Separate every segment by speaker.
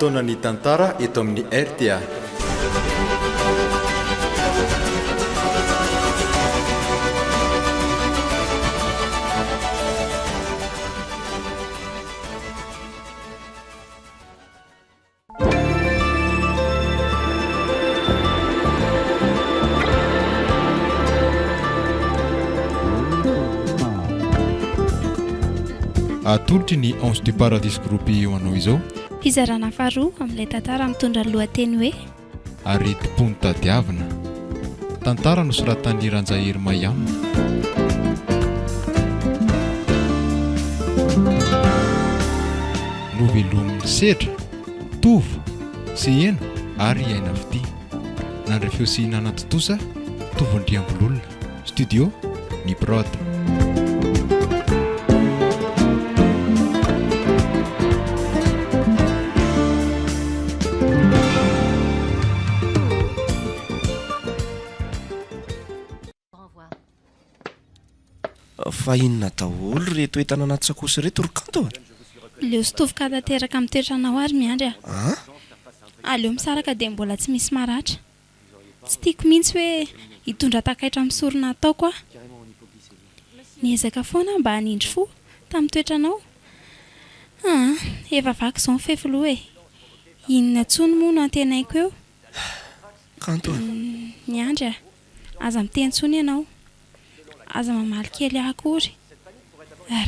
Speaker 1: Fotoanan'ny tantara eto amin'ny rta. Atolotry ny Ange du Paradis Group ho anao izao.
Speaker 2: Fizarana faharoa amin'ilay tantara mitondra ny lohateny hoe.
Speaker 1: Aretim-po notadiavina. Tantara nosoratan'i Ranjahery Mayam. Novelomin'i Sedra, Tovo, Seheno ary Aina Fitia. Nandray feo sy nanatontosa, Tovo Andriambololona. Studio, Ny Prod.
Speaker 3: Fa inona daholo ireto entana anaty sakaosy ireto ry Kanto a?
Speaker 2: Leo sy tovoka tanteraka amin'ny toetranao ary miandry a!
Speaker 3: An?
Speaker 2: Aleo misaraka dia mbola tsy misy maratra. Tsy tiako mihitsy hoe hitondra takaitra amin'ny sorona ataoko aho. Niezaka foana aho mba hanindry fo tamin'ny toetranao. Aa, efa vaky izao ny fefiloha e! Inona intsony moa no antenaiko eo?
Speaker 3: Kanto a!
Speaker 2: Miandry a! Aza miteny intsony ianao. Aza mamaly kely ahy akory.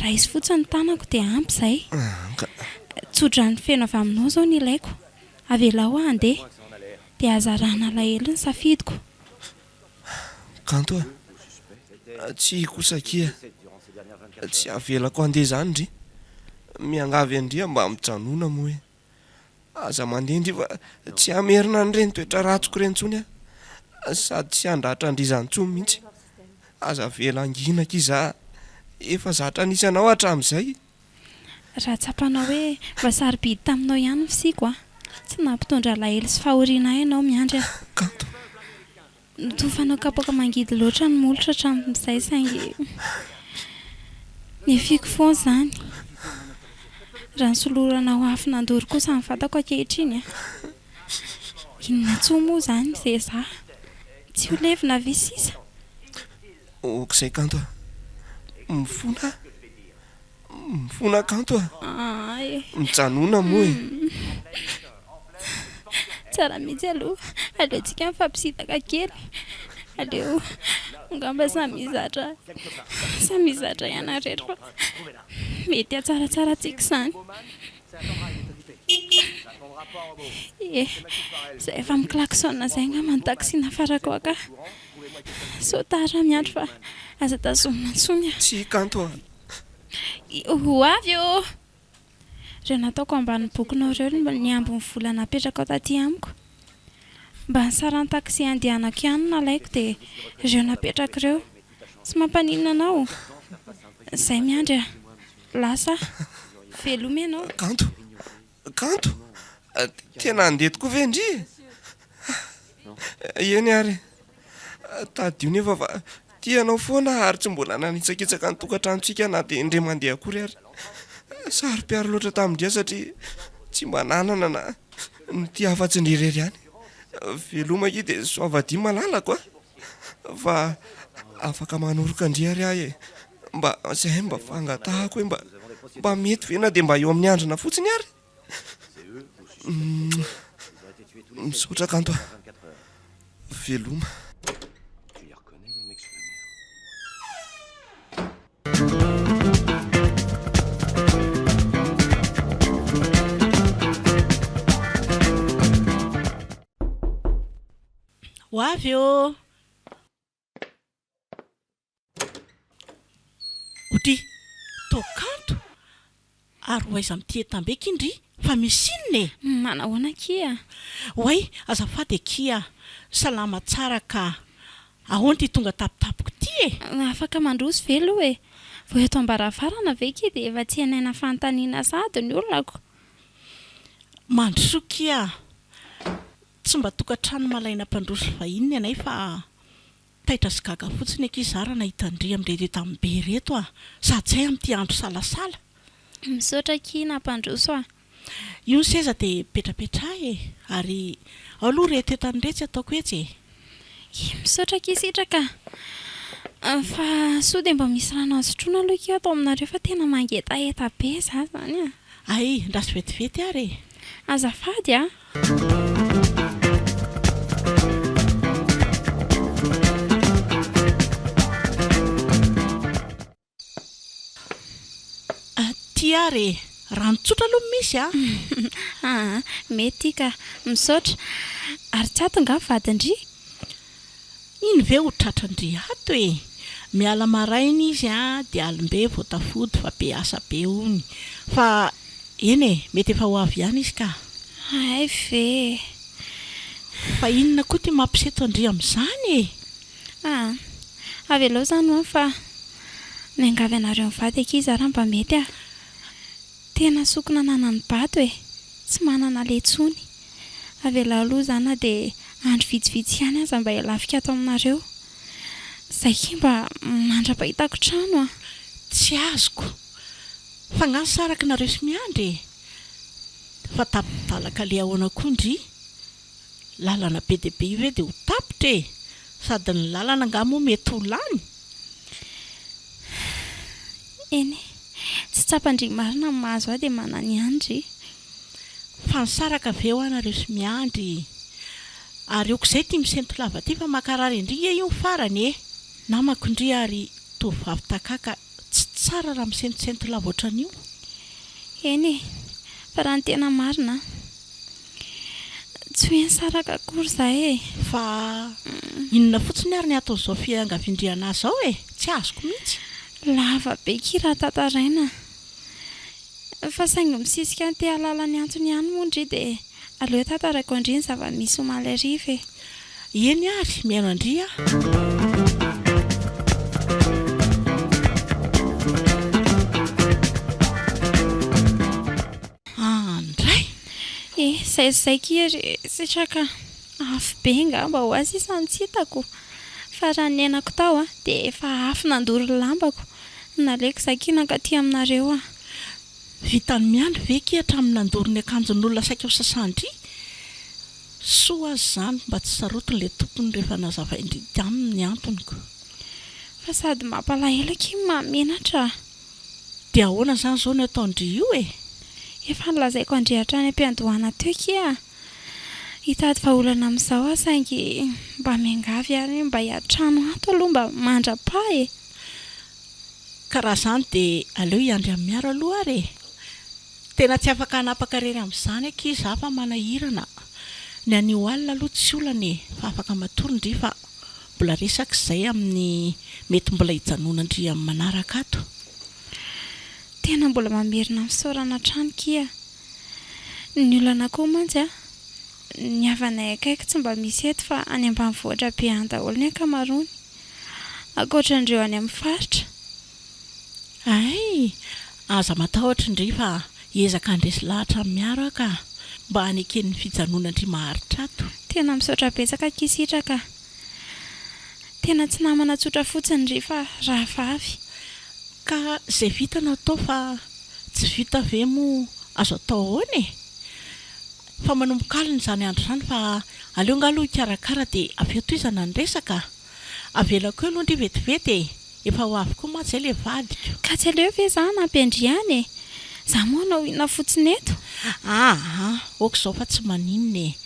Speaker 2: Raiso fotsiny ny tanako dia ampy izay. Tso-drano feno avy aminao izao no ilaiko. Avelao aho handeha. Dia aza arahana alahelo ny safidiko.
Speaker 3: Kanto a! Tsia kosa akia. Tsy avelako handeha izany ndry. Miangavy an-dry mba mijanona moa e. Aza mandeha ndry fa tsy hamerina an'ireny toetra ratsiko ireny intsony aho. Sady tsy handratra an-dry izany intsony mihitsy. Aza avela hangina akia za. Efa zatra nisy anao hatramin'izay.
Speaker 2: Raha tsapanao hoe mba sarobidy taminao ihany ny fisiako a! Tsy nampitondra alahelo sy fahoriana ahy ianao miandry aho.
Speaker 3: Kanto.
Speaker 2: Notofanao kapoaka mangidy loatra ny molotra hatramin'izay saingy nefiko foana izany. Raha nisoloranao afo nandoro kosa ny vatako ankehitriny a! Inona intsony moa izany izay izaho? Tsy ho levona ve sisa?
Speaker 3: Ok'izay Kanto a! Mifona aho. Mifona kanto a!
Speaker 2: Aay.
Speaker 3: Mijanona moa e!
Speaker 2: Tsara mihitsy aloha. Aleontsika mifampisintaka kely. Aleo angamba samy hizatra samy hizatra ianareo fa mety hahatsaratsara antsika izany. Ie, izay efa mi-klaxon izay angamba ny taxi nafarako aho ka. Sao tara miandry fa aza tazomina intsony a!
Speaker 3: Tsia kanto a!
Speaker 2: Ho avy ô! Ireo nataoko ambanin'ny bokinao ireo ny ambin'ny vola napetrakao taty amiko. Mba ny saran'ny taxi andehanako ihany no nalaiko dia ireo napetrako ireo. Tsy mampaninona anao? Izay miandry a! Lasa aho. Veloma ianao.
Speaker 3: Kanto! Kanto! Tena handeha tokoa ve ndry e? Eny ary. Tadidio nefa fa tia anao foana aho ary tsy mbola nanitsakitsaka ny tokantranontsika na dia indray mandeha akory ary. Saro-piaro loatra tamin-dry aho satria tsy mba nanana na nitia afa-tsy ndry irery ihany. Veloma akia dia soavadia malalako a! Fa afaka manoroka an-dry ary aho e! Mba izay mba fangatahako hoe mba mba mety ve na dia mba eo amin'ny andrina fotsiny ary? Misaotra kanto a! Veloma.
Speaker 4: Ho avy ô! Odry, toa kanto! Ary ho aiza amin'ity entam-be akia ndry fa misy inona e?
Speaker 2: Manahoana akia?
Speaker 4: Oay, azafady akia, salama tsara ka. Ahoana ity tonga tampotampoka ity e?
Speaker 2: Afaka mandroso ve aloha e? Vao eto am-baravarana ve akia dia efa tsy hanaina fanontaniana sahady ny olona ko?
Speaker 4: Mandrosoa akia. Tsy mba tokantrano malaina mpandroso vahiny ny anay fa Taitra sy gaga fotsiny akia za raha nahita an-dry amin'ireto entam-be ireto a! Sady tsy hay amin'ity andro salasala.
Speaker 2: Misaotra akia nampandroso a!
Speaker 4: Io ny seza dia mipetrapetraha e! Ary ao aloha ireto entana iretsy ataoko etsy e!
Speaker 2: Ih, misaotra akia Sitraka a! Fa soa dia mba misy rano azo sotroina aloha akia ato aminareo fa tena mangetaheta be za zany a!
Speaker 4: Hay, andraso vetivety ary e!
Speaker 2: Azafady a!
Speaker 4: Aty ary e! Rano tsotra aloha misy a!
Speaker 2: Aa, mety ity ka! Misaotra! Ary tsy ato angaha vadin-dry?
Speaker 4: Iny ve ho tratran-dry ato e! Miala maraina izy a, dia alim-be vao tafody fa be asa be hono. Fa eny e, mety efa ho avy ihany izy ka!
Speaker 2: Hay ve e!
Speaker 4: Fa inona koa ity mampiseto an-dry amin'izany e?
Speaker 2: Aa, avelao izany ho'a fa miangavy anareo mivady akia izaho raha mba mety a! Tena sokina ananan'i Bato e! Tsy manana aleha intsony. Avelao aloha izaho na dia andro vitsivitsy ihany aza mba hialafika ato aminareo. Izay akia mba mandra-pahitako trano a!
Speaker 4: Tsy azoko. Fa nga nisaraka nareo sy Miandry e? Fa tapi-dalaka aleha ahoana koa ndry? Lalana be dia be io ve dia ho tapitra e! Sady ny lalana angaha moa mety ho lany?
Speaker 2: Eny e! Tsy tsapan-dry marina ny mahazo ahy dia manana ihany dry.
Speaker 4: Fa nisaraka ve hoa nareo sy Miandry? Ary aok'izay ity misento lava ity fa mankarary an-dry nge io ny farany e! Namako ndry ary tovovavy takaka tsy tsara raha misentosento lava ohatran'io.
Speaker 2: Eny e! Fa raha ny tena marina an! Tsy hoe nisaraka akory izahay e!
Speaker 4: Fa inona fotsiny ary ny anton'izao fiangavian-dry anà izao e? Tsy azoko mihitsy.
Speaker 2: Lava be akia raha tantaraina. Fa saingy misisika ny te hahalala ny antony ihany moa ndry dia aleo tantaraiko an-dry ny zava-misy omaly hariva e!
Speaker 4: Eny ary, mihaino an-dry aho. Andray!
Speaker 2: Eh, zay zay kia ry Sitraka a! Afo be ngamba ho ahy sisa no tsy hitako. Fa raha ny niainako tao a, dia efa afo nandoro ny lambako. Naleoko za kia nankaty aminareo a!
Speaker 4: Vitan'i Miandry ve kia hatramin'ny nandoro ny akanjon'olona saika ho sasan-dry? Soa aza izany mba tsy sarotiny ilay tompony rehefa nazavain-dry taminy ny antony ko.
Speaker 2: Fa sady mampalahelo akia no mahamenatra a!
Speaker 4: Dia ahoana izany izao no ataon-dry io e?
Speaker 2: Efa nolazaiko an-dry hatrany am-piandohana teo akia a! Hitady vahaolana amin'izao aho saingy mba miangavy ary mba hiantrano ato aloha mba mandra-paha e!
Speaker 4: Ka raha izany dia aleo hiandry an'i Miaro aloha ary e! Tena tsy afaka hanapaka irery amin'izany akia izaho fa manahirana. Ny anio alina aloha tsy olana e! Fa afaka matory ndry fa mbola resaka izay amin'ny mety mbola hijanonan-dry amin'ny manaraka ato.
Speaker 2: Tena mbola mamerina ny fisaorana hatrany kia. Ny olana koa mantsy a, ny havanay akaiky tsy mba misy eto fa any ambanivohitra be any daholo ny ankamaroany. Ankoatra an'ireo any amin'ny faritra.
Speaker 4: Hay! Aza matahotra ndry fa hiezaka handresy lahatra an'i Miaro aho ka. Mba hanekeny ny fijanonan-dry maharitra ato.
Speaker 2: Tena misaotra betsaka akia Sitraka a! Tena tsy namana tsotra fotsiny ndry fa rahavavy.
Speaker 4: Ka izay vita no atao fa tsy vita ve moa azo atao ahoana e? Fa manomboka alina izany andro izany fa aleo angaha aloha hikarakara dia avy eo tohizana ny resaka. Avelako eo aloha ndry vetivety e! Efa ho avy koa mantsy izay ilay vadiko.
Speaker 2: Ka tsy aleo ve za hanampy an-dry ihany e? Za moa hanao inona fotsiny eto?
Speaker 4: Aa! Ok izao fa tsy maninona e!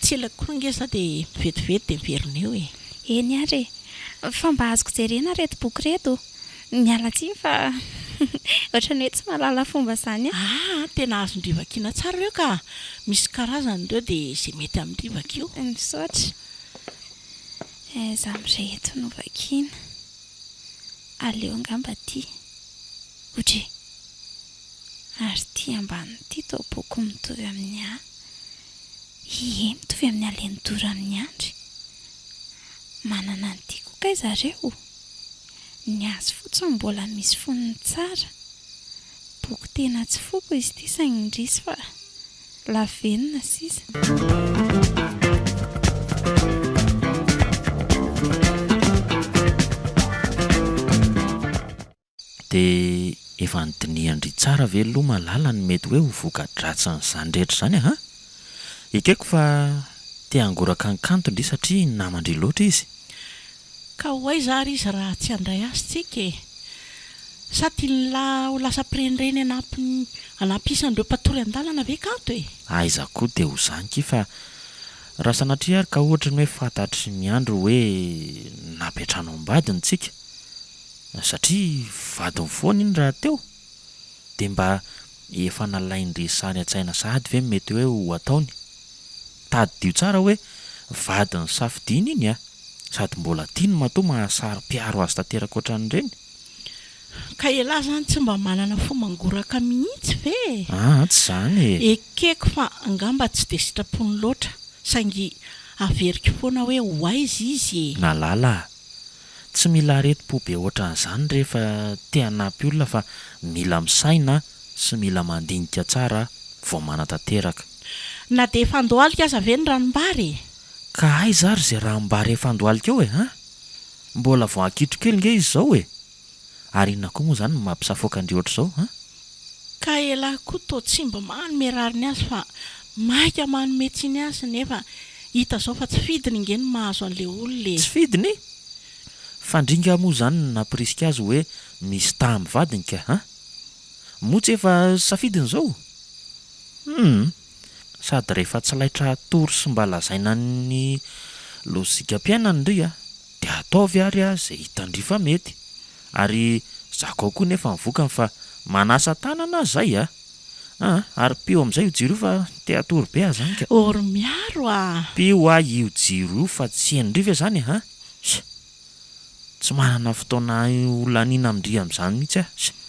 Speaker 4: Tsy ela akory ange za dia vetivety dia miverina eo e!
Speaker 2: Eny ary e! Fa mba azoko jerena ireto boky ireto? Miala tsiny fa ohatran'ny hoe tsy mahalala fomba izany aho.
Speaker 4: Aa! Tena azon-dry vakiana tsara ireo ka! Misy karazany ireo dia izay mety amin-dry vakio.
Speaker 2: Misaotra. Aiza amin'ireto no vakiana? Aleo angamba ity. Odry! Ary ity ambany ity toa boky mitovy amin'ny ahy. Ie, mitovy amin'ny Alenidoro amin'ny Andry. Manana an'ity koa kay zareo? Ny azy fotsiny mbola misy fonony tsara. Boky tena tsy foko izy ity saingy indrisy fa lavenona sisa.
Speaker 5: Dia. Efa nodinihan-dry tsara ve aloha Malala ny mety hoe ho voka-dratsin'izany rehetra izany a? Ekeko fa te hangoraka an'i Kanto ndry satria naman-dry loatra izy.
Speaker 4: Ka ho aiza ary izy raha tsy handray azy tsika e? Sa tian'lah ho lasa mpirenireny hanampy hanampy isa an'ireo mpatory an-dalana ve Kanto e?
Speaker 5: Aiza koa dia ho zany ki fa raha sanatria ary ka ohatry ny hoe fantatry Miandry hoe nampiantrano am-badiny tsika satria vadiny foana iny rahateo dia mba efa nalain-dry sary an-tsaina sahady ve ny mety hoe ho ataony? Tadidio tsara hoe vadiny safidiany iny a! Sady mbola tiany matoa mahasaro-piaro azy tanteraka ohatran'ireny.
Speaker 4: Ka elah zany tsy mba manana fo mangoraka mihitsy ve e?
Speaker 5: Aa tsy zany e!
Speaker 4: Ekeko fa angamba tsy dia sitrapony loatra saingy averiko foana hoe ho aiza izy e!
Speaker 5: Malala a! Tsy mila aretim-po be ohatran'izany rehefa te hanampy olona fa mila misaina sy mila mandinika tsara vao manatanteraka.
Speaker 4: Na dia efa andohalika aza ve ny ranombary e?
Speaker 5: Ka aiza ary izay ranombary efa andohalika eo e an? Mbola vao ankitro kely nge izy izao e! Ary inona koa moa izany no mampisafoaka an-dry ohatr'izao an?
Speaker 4: Ka elah koa toa tsy mba manome rariny azy fa maika manome tsiny azy nefa hita zao fa tsy fidiny nge ny mahazo anle olona e!
Speaker 5: Tsy fidiny? Fa ndry nga moa zany no nampirisika azy hoe misitaha amin'ny vadiny ka an! Moa tsy efa safidiny zao? Humm! Sady rehefa tsy laitra atoro sy mba lazaina ny lozikam-piainany ndry a! Dia ataovy ary a zay hitan-dry fa mety! Ary zakao koa nefa ny vokany fa manasa tanana aho zay a! An! Ary pio amin'izay io jiro io fa te hatory be aho zany ka!
Speaker 4: Or miaro a!
Speaker 5: Pio aho io jiro io fa tsy henon-dry ve zany e! An! Sia! Tsy manana fotoana ho laniana amin-dry amin'izany mihitsy aho. Sia!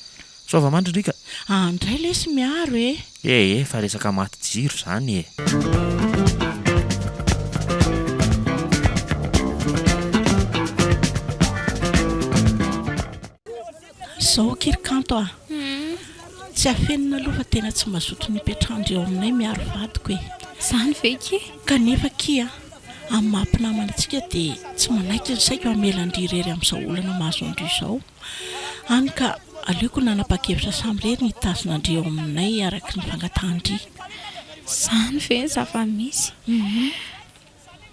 Speaker 5: Soava mandry ndry ka!
Speaker 4: An ndray lesy miaro e!
Speaker 5: Eh eh fa resaka maty jiro zany e!
Speaker 4: Zao akia ry Kanto a! Tsy afenina aloha fa tena tsy mazoto ny hipetrahan-dry ao aminay miaro vadiko e!
Speaker 2: Zany ve kia?
Speaker 4: Kanefa akia amin'ny maha mpinamana antsika dia tsy manaiky ny saiko hamela an-dry irery amin'izao olana mahazo an-dry izao. Hany ka aleoko nanapa-kevitra samirery ny hitazona an-dry ao aminay araka ny fangatahan-dry.
Speaker 2: Izany ve ny zava-misy?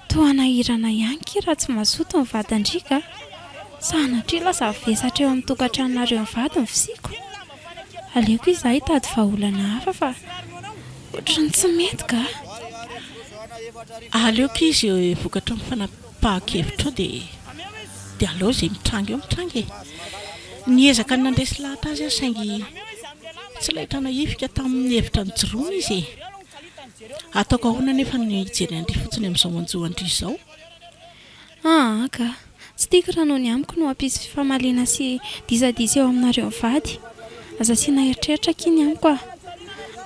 Speaker 2: Toa hanahirana ihany ki raha tsy mazoto ny vadin-dry ka! Sanatria lasa vesatra eo amin'ny tokantranonareo mivady ny fisiako. Aleoko izaho hitady vahaolana hafa fa ohatran'ny tsy mety ka!
Speaker 4: Aleoko izy vokatry ny fanapahan-kevitrao dia dia aleo izay mitranga eo mitranga e! Niezaka ny nandresy lahatra azy aho saingy tsy laitra nahifika tamin'ny hevitra nijoroany izy e! Ataoko ahoana anefa ny hijery an-dry fotsiny amin'izao manjo an-dry izao?
Speaker 2: Aa ka! Tsy tiako raha noho ny amiko no hampisy fifamaliana sy disadisa eo aminareo mivady. Aza asiana eritreritra akia ny amiko a!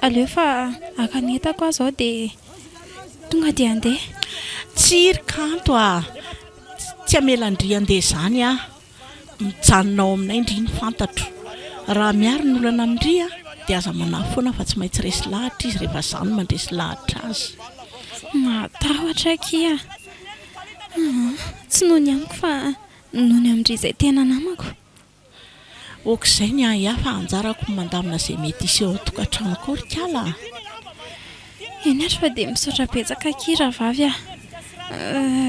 Speaker 2: Aleo fa haka ny entako aho izao dia tonga dia handeha.
Speaker 4: Tsia ry Kanto a! Tsy hamela an-dry handeha izany aho. Mijanona ao aminay ndry ny fantatro. Raha miaro ny olana amin-dry aho dia aza manahy foana fa tsy maintsy resy lahatra izy rehefa izaho no mandresy lahatra azy.
Speaker 2: Mahatahotra akia aa! Tsy noho ny amiko fa noho ny amin-dry izay tena namako.
Speaker 4: Ok izay ny ahy ahy fa anjarako ny mandamina izay mety hiseho ao an-tokantranoko ao ry kala a!
Speaker 2: Eny ary fa dia misaotra betsaka akia rahavavy a!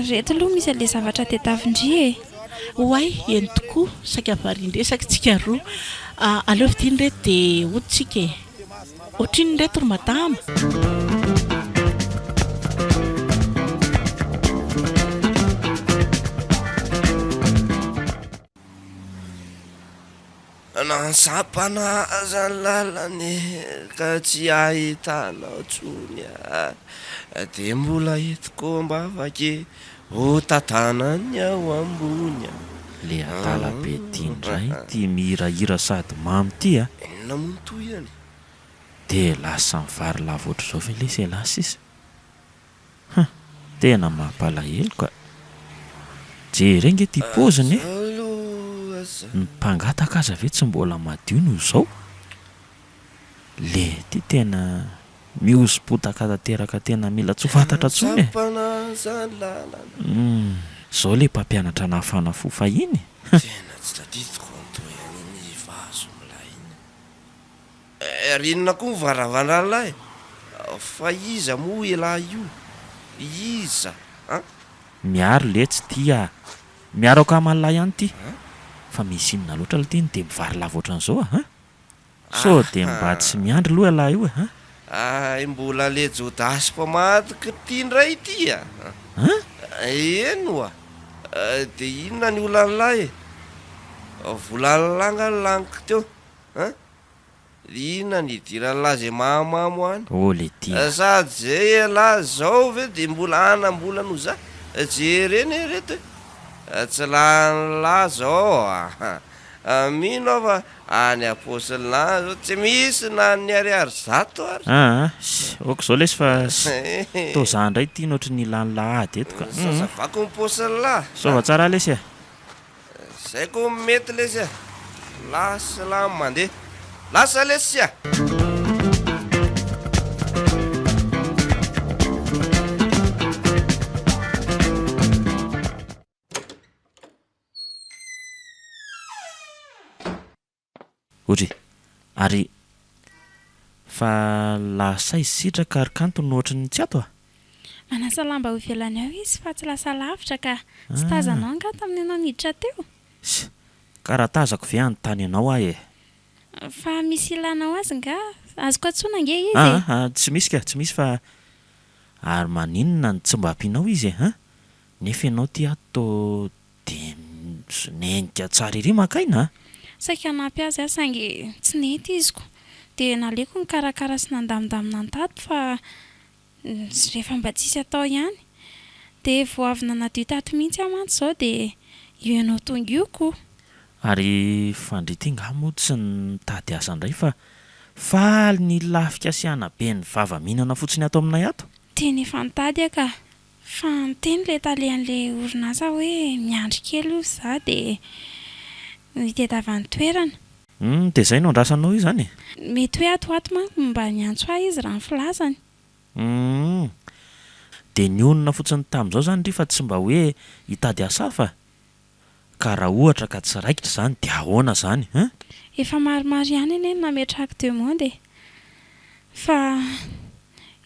Speaker 2: Reto aloha misy an'ilay zavatra tedavin-dry e!
Speaker 4: Oay, eny tokoa, saika varian-dresaka isika roa. Aleo vidiana ireto dia hody tsika e! Ohatrinona ireto ry madama?
Speaker 3: Nansampana aza ny lalana e, ka tsy ahitanao tsony a, dia mbola entiko am-bavaka e, ho tantanan'ny ao ambony a.
Speaker 5: Le adala be ty ndray ty mihirahira sady mamo ty a!
Speaker 3: Inona moa no tohiny?
Speaker 5: De lasa mivary lava ohatr'izao ve lesy elah sisa? Huh! Tena mampalahelo ka! Jereo nge ty paoziny e! Ny mpangataka aza ve tsy mbola madio noho izao? Le ty tena mihoso-potaka tanteraka tena mila tsy ho fantatra tsony e! Humm! Zao le mpampianatra nafana fo fahiny? Huh!
Speaker 3: Ary inona koa ny varavaralahy e? Fa iza moa elah io? Iza an?
Speaker 5: Miaro letsy ty ah! Miaro akaman'lah ihany ty! Fa misy inona loatra lty no dia mivarilavo ohatran'izao ah? Sao dia mba tsy miandry aloha ialahy io e an?
Speaker 3: Hay mbola le Jodasy mpamadika ity indray ity a!
Speaker 5: An?
Speaker 3: Eny oa! Dia inona ny olan'lah e? Volan'lah nga no laniko teo an? Inona ny idiran'lah zay mahamamo any?
Speaker 5: Oh le ty a!
Speaker 3: Sady zay elah zao ve de mbola hanambola noho za? Jerena e reto e! Tsy lanin'lah zao a! Mino aho fa any am-paosin'lah zao tsy misy na ny ariary zato ary!
Speaker 5: Aa! Ok zao lesy fa toa za ndray ty no ohatry ny lanin'lah ady eto ka!
Speaker 3: Sasavako ny paosin'lah!
Speaker 5: Soava tsara lesy e!
Speaker 3: Zay ko mety lesy a! Lasa lah mandeha. Lasa lesy a!
Speaker 5: Odry, ary fa lasa aiza sitraka ary kanto no ohatry ny tsy ato a?
Speaker 2: Manasa lamba ao ivelany ao izy fa tsy lasa lavitra ka. Tsy tazanao angaha tamin'ny ianao niditra teo?
Speaker 5: Ss, ka raha tazako ve hanontany anao aho e?
Speaker 2: Fa misy ilanao azy nga? Azoko antsoina ange izy e!
Speaker 5: Aa, tsy misy ka, tsy misy fa ary maninona no tsy mba ampianao izy e, hein? Nefa ianao ty ato toa Dia misonenika tsara ery maka aina a!
Speaker 2: Saika hanampy azy aho saingy tsy nety izy ko. Dia naleoko nikarakara sy nandamindamina ny tady fa rehefa mba tsisy atao ihany. Dia vao avy nanadio tato mihitsy aho mantsy izao dia io ianao tonga io ko.
Speaker 5: Ary Fandria ty nga moa tsy nitady asa indray fa faly ny hilafika sy hanabe ny vava mihinana fotsiny ato aminay ato?
Speaker 2: Tena efa nitady aho ka. Fa niteny ilay talehan'ilay orinasa hoe miandry kely hozy za dia hitadiavany toerana.
Speaker 5: Humm dia izay no andrasanao io izany e?
Speaker 2: Mety hoe ato ho ato manko no mba niantso ahy izy raha ny filazany.
Speaker 5: Humm dia nionona fotsiny tamin'izao izany ry fa tsy mba hoe hitady asa hafa? Ka raha ohatra ka tsy raikitra izany dia ahoana izany hein?
Speaker 2: Efa maromaro ihany anie no nametrahako demande e! Fa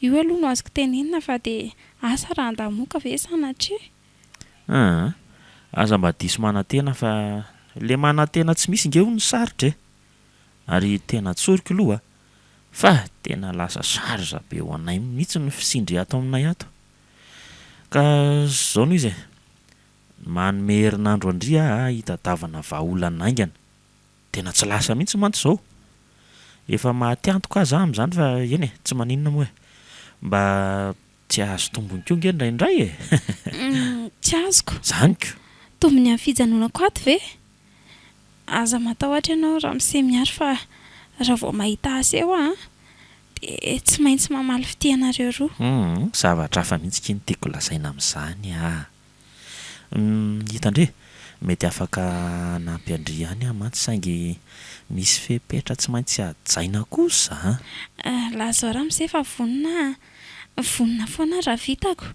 Speaker 2: io aloha no azoko tenenina fa dia asa raha handamoka ve sanatria?
Speaker 5: Aa! Aza mba diso manantena fa le manantena tsy misy nge hono sarotra e! Ary tena tsoriko loha fa tena lasa charge be ho anay mihitsy ny fisian-dry ato aminay ato. Ka zao no izy e! Manome herinandro an-dry aho hitadavana vahaolana haingana. Tena tsy lasa mihitsy mantsy izao. Efa maty antoka aza aho amin'izany fa eny e, tsy maninona moa e. Mba tsy hahazo tombony koa ange indraindray e!
Speaker 2: Tsy azoko.
Speaker 5: Izany ko!
Speaker 2: Tombony amin'ny fijanonako ato ve? Aza matahotra ianao ramose Miary fa raha vao mahita asa eo aho an, dia tsy maintsy mamaly fitia anareo roa.
Speaker 5: Humm, zavatra hafa mihitsy akia no tiako lazaina amin'izany ah. Humm, hita ndry e! Mety afaka hanampy an-dry ihany aho mantsy saingy misy fepetra tsy maintsy hajaina kosa an!
Speaker 2: Lazao ramose fa vonona aho an! Vonona foana aho raha vitako.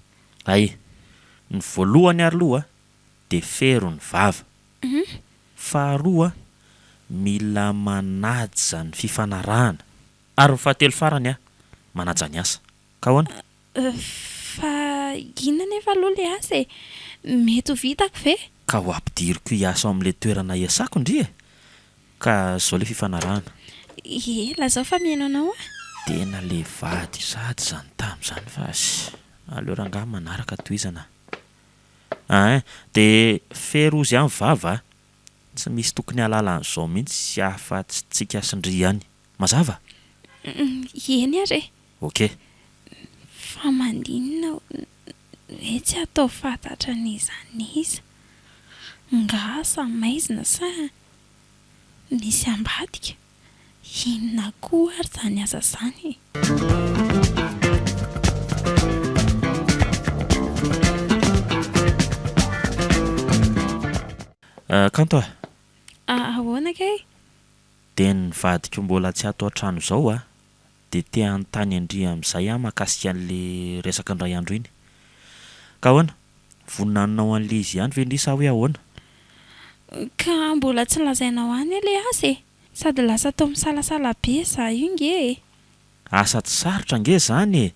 Speaker 5: Hay! Ny voalohany aloha dia fero ny vava. Faharoa, mila manaja ny fifanarahana. Ary ny fahatelo farany, manaja ny asa. Ka ahoana?
Speaker 2: Fa inona anefa aloha ilay asa e? Mety ho vitako ve?
Speaker 5: Ka ho ampidiriko hiasa ao amin'ilay toerana iasako ndry e! Ka izao ilay fifanarahana.
Speaker 2: Ie, lazao fa mihaino anao aho.
Speaker 5: Tena le vady sady izany tamin'izany fa aleo rangahy manaraka tohizana a! Ein! De ferozy ihany vava a! Tsy misy tokony hahalala an'izao mihitsy afa-tsy tsika sy ndry ihany. Mazava?
Speaker 2: Eny ary e!
Speaker 5: Ok.
Speaker 2: Fa maninona hoe tsy atao fantatra n'iza n'iza? Nga asa maizina sa misy ambadika? Inona koa ary izany asa izany e?
Speaker 5: Kanto a!
Speaker 2: Ahoana kay?
Speaker 5: Dia ny vadiko mbola tsy ato an-trano izao a! Dia te hanontany an-dry amin'izay aho mahakasika an'le resaka indray andro iny. Ka ahoana? Vonona hanao an'le izy ihany ve ndry sa hoe ahoana?
Speaker 2: Ka mbola tsy lazainao ahy anie le asa e! Sady lasa toa misalasala be za io nge e!
Speaker 5: Asa tsy sarotra ange zany e!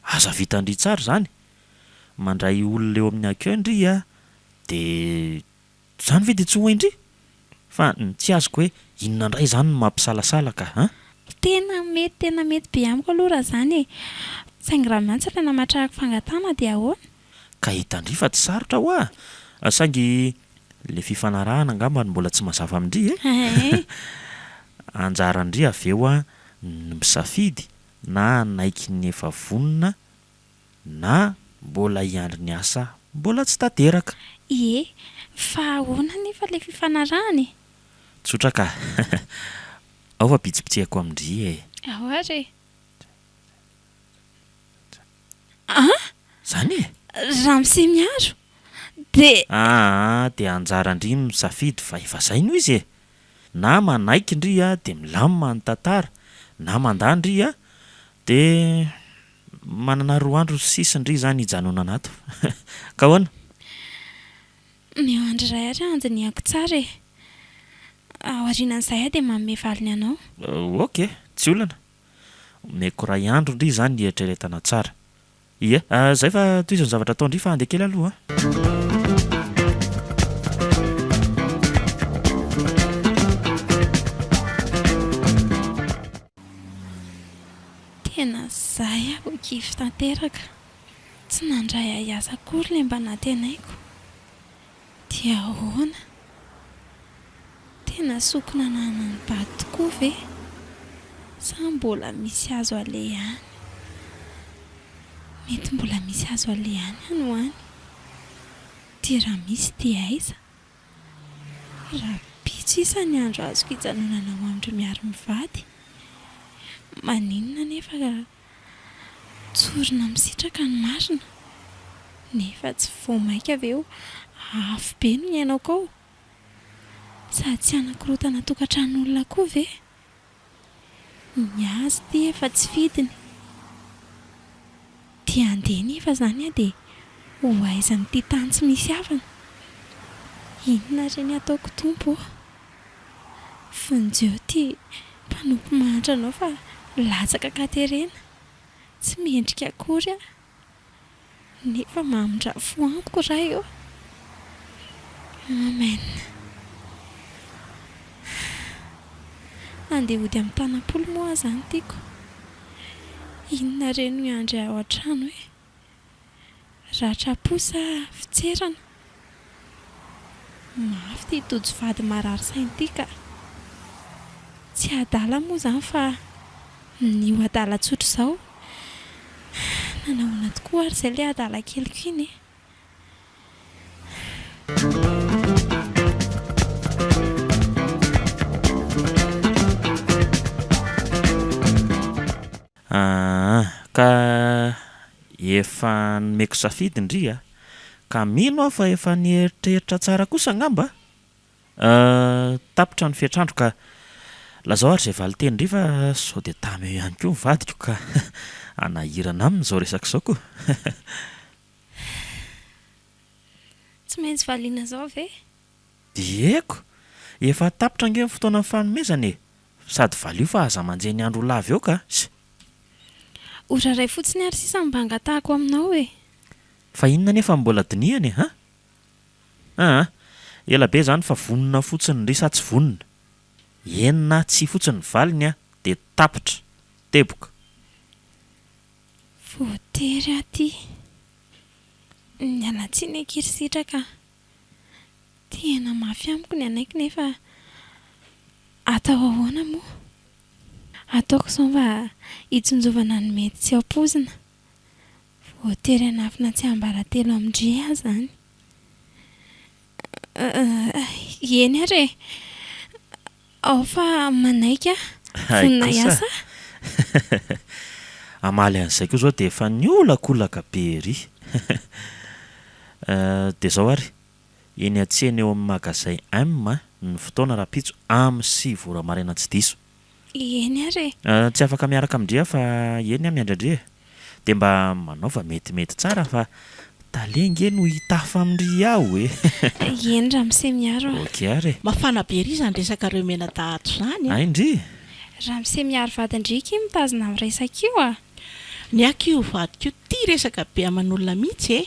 Speaker 5: Aza vitan-dry tsara izany! Mandray olona eo amin'ny accueil ndry a! De zany ve de tsy ho hain-dry? Fa ny tsy azoko hoe inona indray izany no mampisalasala ka an!
Speaker 2: Tena mety tena mety be amiko aloha raha izany e! Saingy raha miantso ilay namatrahako fangatahana dia ahoana?
Speaker 5: Ka hitan-dry fa tsy sarotra hoa! Saingy le fifanarahana angamba no mbola tsy mazava amin-dry e! Anjaran-dry avy eo ny misafidy na hanaiky ny efa vonona na mbola hiandry ny asa mbola tsy tanteraka.
Speaker 2: Ie, fa ahoana anefa le fifanarahana e?
Speaker 5: Tsotra ka! Ao fa bitsibitsihako amin-dry e!
Speaker 2: Ao ary e! An!
Speaker 5: Zany e!
Speaker 2: Ramose Miaro dia.
Speaker 5: Aa dia anjaran-dry no misafidy fa efa zay no izy e! Na manaiky ndry a dia milamina ny tantara, na mandà ndry a dia manana roa andro sisa ndry izany hijanonana ato. Ka ahoana?
Speaker 2: Omeo andro iray ary aho handinihako tsara e! Aorianan'izay aho dia manome valiny anao.
Speaker 5: Ok, tsy olana. Omeko iray andro ndry izany hieritreretana tsara. Ie, zay fa tohizo ny zavatra atao ndry fa andeha kely aloha an.
Speaker 2: Tena zay aho vao kivy tanteraka. Tsy nandray ahy hiasa akory ilay mba nantenaiko. Dia ahoana? Tena sokina ananan'i Bado tokoa ve? Sa mbola misy azo aleha any? Mety mbola misy azo aleha any any ho any. Dia raha misy dia aiza? Rahampitso isa ny andro azoko hijanonana ao amin-dry Miary mivady. Maninona anefa raha Tsorina misitraka ny marina. Nefa tsy vao maika ve eo afo be no iainako ao? Sady tsy hanakorontana tokantranon'olona koa ve? Ny azy ity efa tsy fidiny. Dia handeha nefa izany aho dia ho aiza amin'ity tany tsy misy havana? Inona re ny hataoko Tompo ô? Vonjeo ity mpanompo mahantra anao fa latsaka an-katerena. Tsy mendrika akory aho, nefa mamindrà fo amiko Ray ô. Amen. Andeha hody amin'ny tanam-polo moa aho izany tiako. Inona re no hiandry ahy ao an-trano e? Ratram-po sa fitserana? Mafy ity tojo vady marary saina ity ka! Tsy adala moa izany fa ny ho adala tsotra izao. Nanahoana tokoa ary izay ilay adala keliko iny e?
Speaker 5: Aa ka efa nomeko safidy ndry a! Ka mino aho fa efa nieritreritra tsara kosa angamba a! Tapitra ny fetr'andro ka lazao ary izay valinteny ndry fa sao dia tamy eo ihany koa ny vadiko ka hanahirana aminy izao resaka izao ko!
Speaker 2: Tsy maintsy valiana izao ve?
Speaker 5: Dieko! Efa tapitra ange ny fotoana nifanomezana e! Sady valio fa aza manjehy ny andro ho lava eo ka! Sy.
Speaker 2: Ora iray fotsiny ary sisa no mba angatahako aminao e!
Speaker 5: Fa inona anefa no mbola dinihana e! An! Aa! Ela be izany fa vonona fotsiny ndry sa tsy vonona? Eny na tsia fotsiny ny valiny an! Dia tapitra! Teboka!
Speaker 2: Voatery aho ty! Miala tsiny akia ry Sitraka a! Tena mafy amiko ny hanaiky nefa atao ahoana moa? Ataoko izao mba hitsinjovana ny mety tsy ampoizina. Voatery hanafina tsiambaratelo amin-dry aho izany. Eny ary e! Ao fa manaiky aho.
Speaker 5: Hay
Speaker 2: Vonona
Speaker 5: kosa
Speaker 2: hiasa aho.
Speaker 5: Hamaly an'izay koa izao dia efa niolakolaka be ery. Dia izao ary, eny an-tsena eo amin'ny magazay M ny fotoana rahampitso amin'ny sivy ora maraina tsy diso.
Speaker 2: Eny ary e.
Speaker 5: Tsy afaka miaraka amin-dry aho fa eny aho miandry an-dry e. Dia mba manaova metimety tsara fa Tale nge no hitafa amin-dry ao e!
Speaker 2: Eny ramose Miaro a!
Speaker 5: Ok ary e!
Speaker 4: Mafana be ery izany resakareo mianadahy ato izany a!
Speaker 5: Hay ndry!
Speaker 2: Ramose Miaro vadin-dry ki mitazona amin'ny resaka io a!
Speaker 4: Ny ahy io vadiko io tia resaka be aman'olona mihitsy e!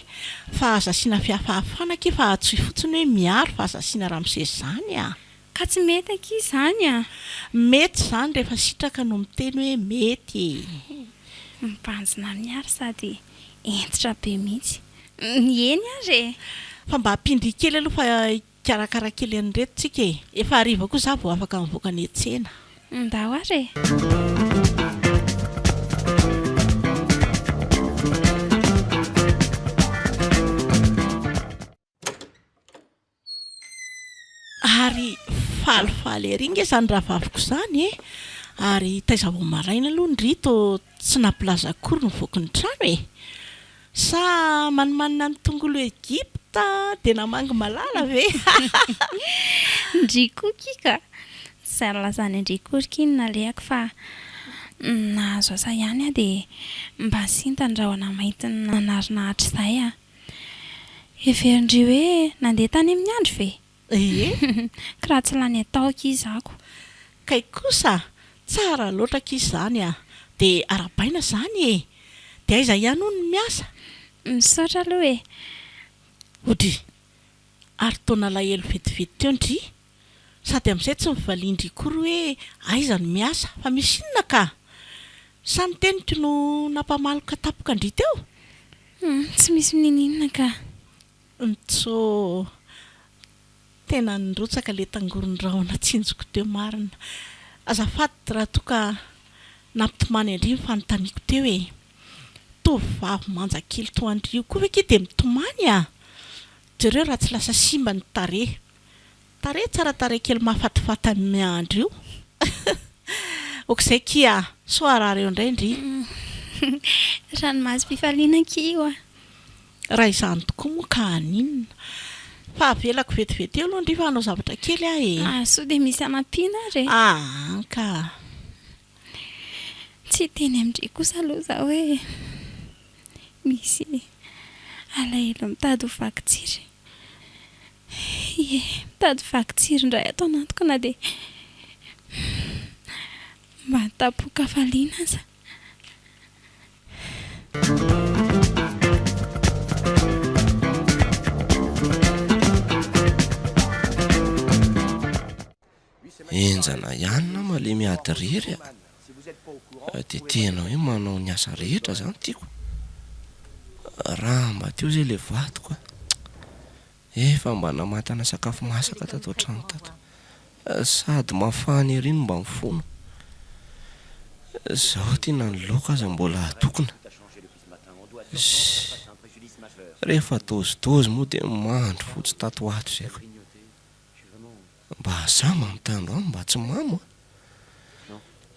Speaker 4: Fa aza asiana fihafahafana akia fa antsoy fotsiny hoe Miaro fa aza asiana ramose izany a!
Speaker 2: Ka tsy mety akia izany a!
Speaker 4: Mety izany rehefa sitraka no miteny hoe mety e!
Speaker 2: Mibanjina Miaro sady hentitra be mihitsy. Eny ary e!
Speaker 4: Fa mba ampindrio kely aloha fa hikarakara kely an'ireto tsika e! Efa hariva koa za vao afaka mivoaka any an-tsena.
Speaker 2: Ndao ary e!
Speaker 4: Ary falifaly ery nge izany rahavaviko izany e! Ary taiza vao maraina aloha ndry tô tsy nampilaza akory nivoaka ny trano e! Sa manimanina ny tongolo Egypta dia namangy malala ve?
Speaker 2: Ndry koa ki ka! Izay nilazany an-dry akory ki no nalehako fa nahazo asa ihany aho dia mba nisinta ny rahona mainty nanarona hatrizay aho. Heverin-dry hoe nandeha tany amin'ny andry ve?
Speaker 4: Ie.
Speaker 2: Ka raha tsy lany atao akia zako.
Speaker 4: Kay kosa! Tsara loatra akia izany a! Dia arahabaina izany e! Dia aiza ihany hono ny miasa?
Speaker 2: Misaotra aloha e!
Speaker 4: Odry! Ary toa nalahelo vetivety teo ndry! Sady amin'izay tsy nivalian-dry akory hoe aiza no miasa fa misy inona ka! Sa ny teniko no nampamaloka tampoka an-dry teo?
Speaker 2: Hum, tsy misy ninininona ka.
Speaker 4: Ntsoo, tena nirotsaka le tangoron-drahona tsinjoko teo marina. Azafady raha toa ka nampitomany an-dry ny fanontaniako teo e! Tovovavy manja kely toa an-dry io koa ve ki dia mitomany a? Jereo raha tsy lasa simba ny tarehy. Tarehy tsara tarehy kely mahafatifaty an'i Miandry io. Ok zay kia a! Sao harary eo indray ndry.
Speaker 2: Ranomasom-pifaliana akia io a!
Speaker 4: Raha izany tokoa moa ka haninona. Fa avelako vetivety eo aloha ndry fa hanao zavatra kely aho e!
Speaker 2: Ah, sao dia misy hanampiana ary e!
Speaker 4: Aa ka!
Speaker 2: Tsy hiteny amin-dry kosa aloha izaho hoe misy alahelo mitady ho vaky tsiry. Ie, mitady vaky tsiry indray ato anatiko na dia mba tampoka-kafaliana aza.
Speaker 3: Henjana ihany nama le miady irery a! Dia tena hoe manao ny asa rehetra zany tiako. Raha mba teo zay le vadiko a! Efa mba namantana sakafo masaka tato an-trano tato. Sady mafana ery no mba mifono. Zao ty na ny laoka aza mbola atokona. Ssy. Rehefa dôzidôzy moa dia mandry fotsy tato ho ato izay ko. Mba za mba mitandro aminy mba tsy mamo a!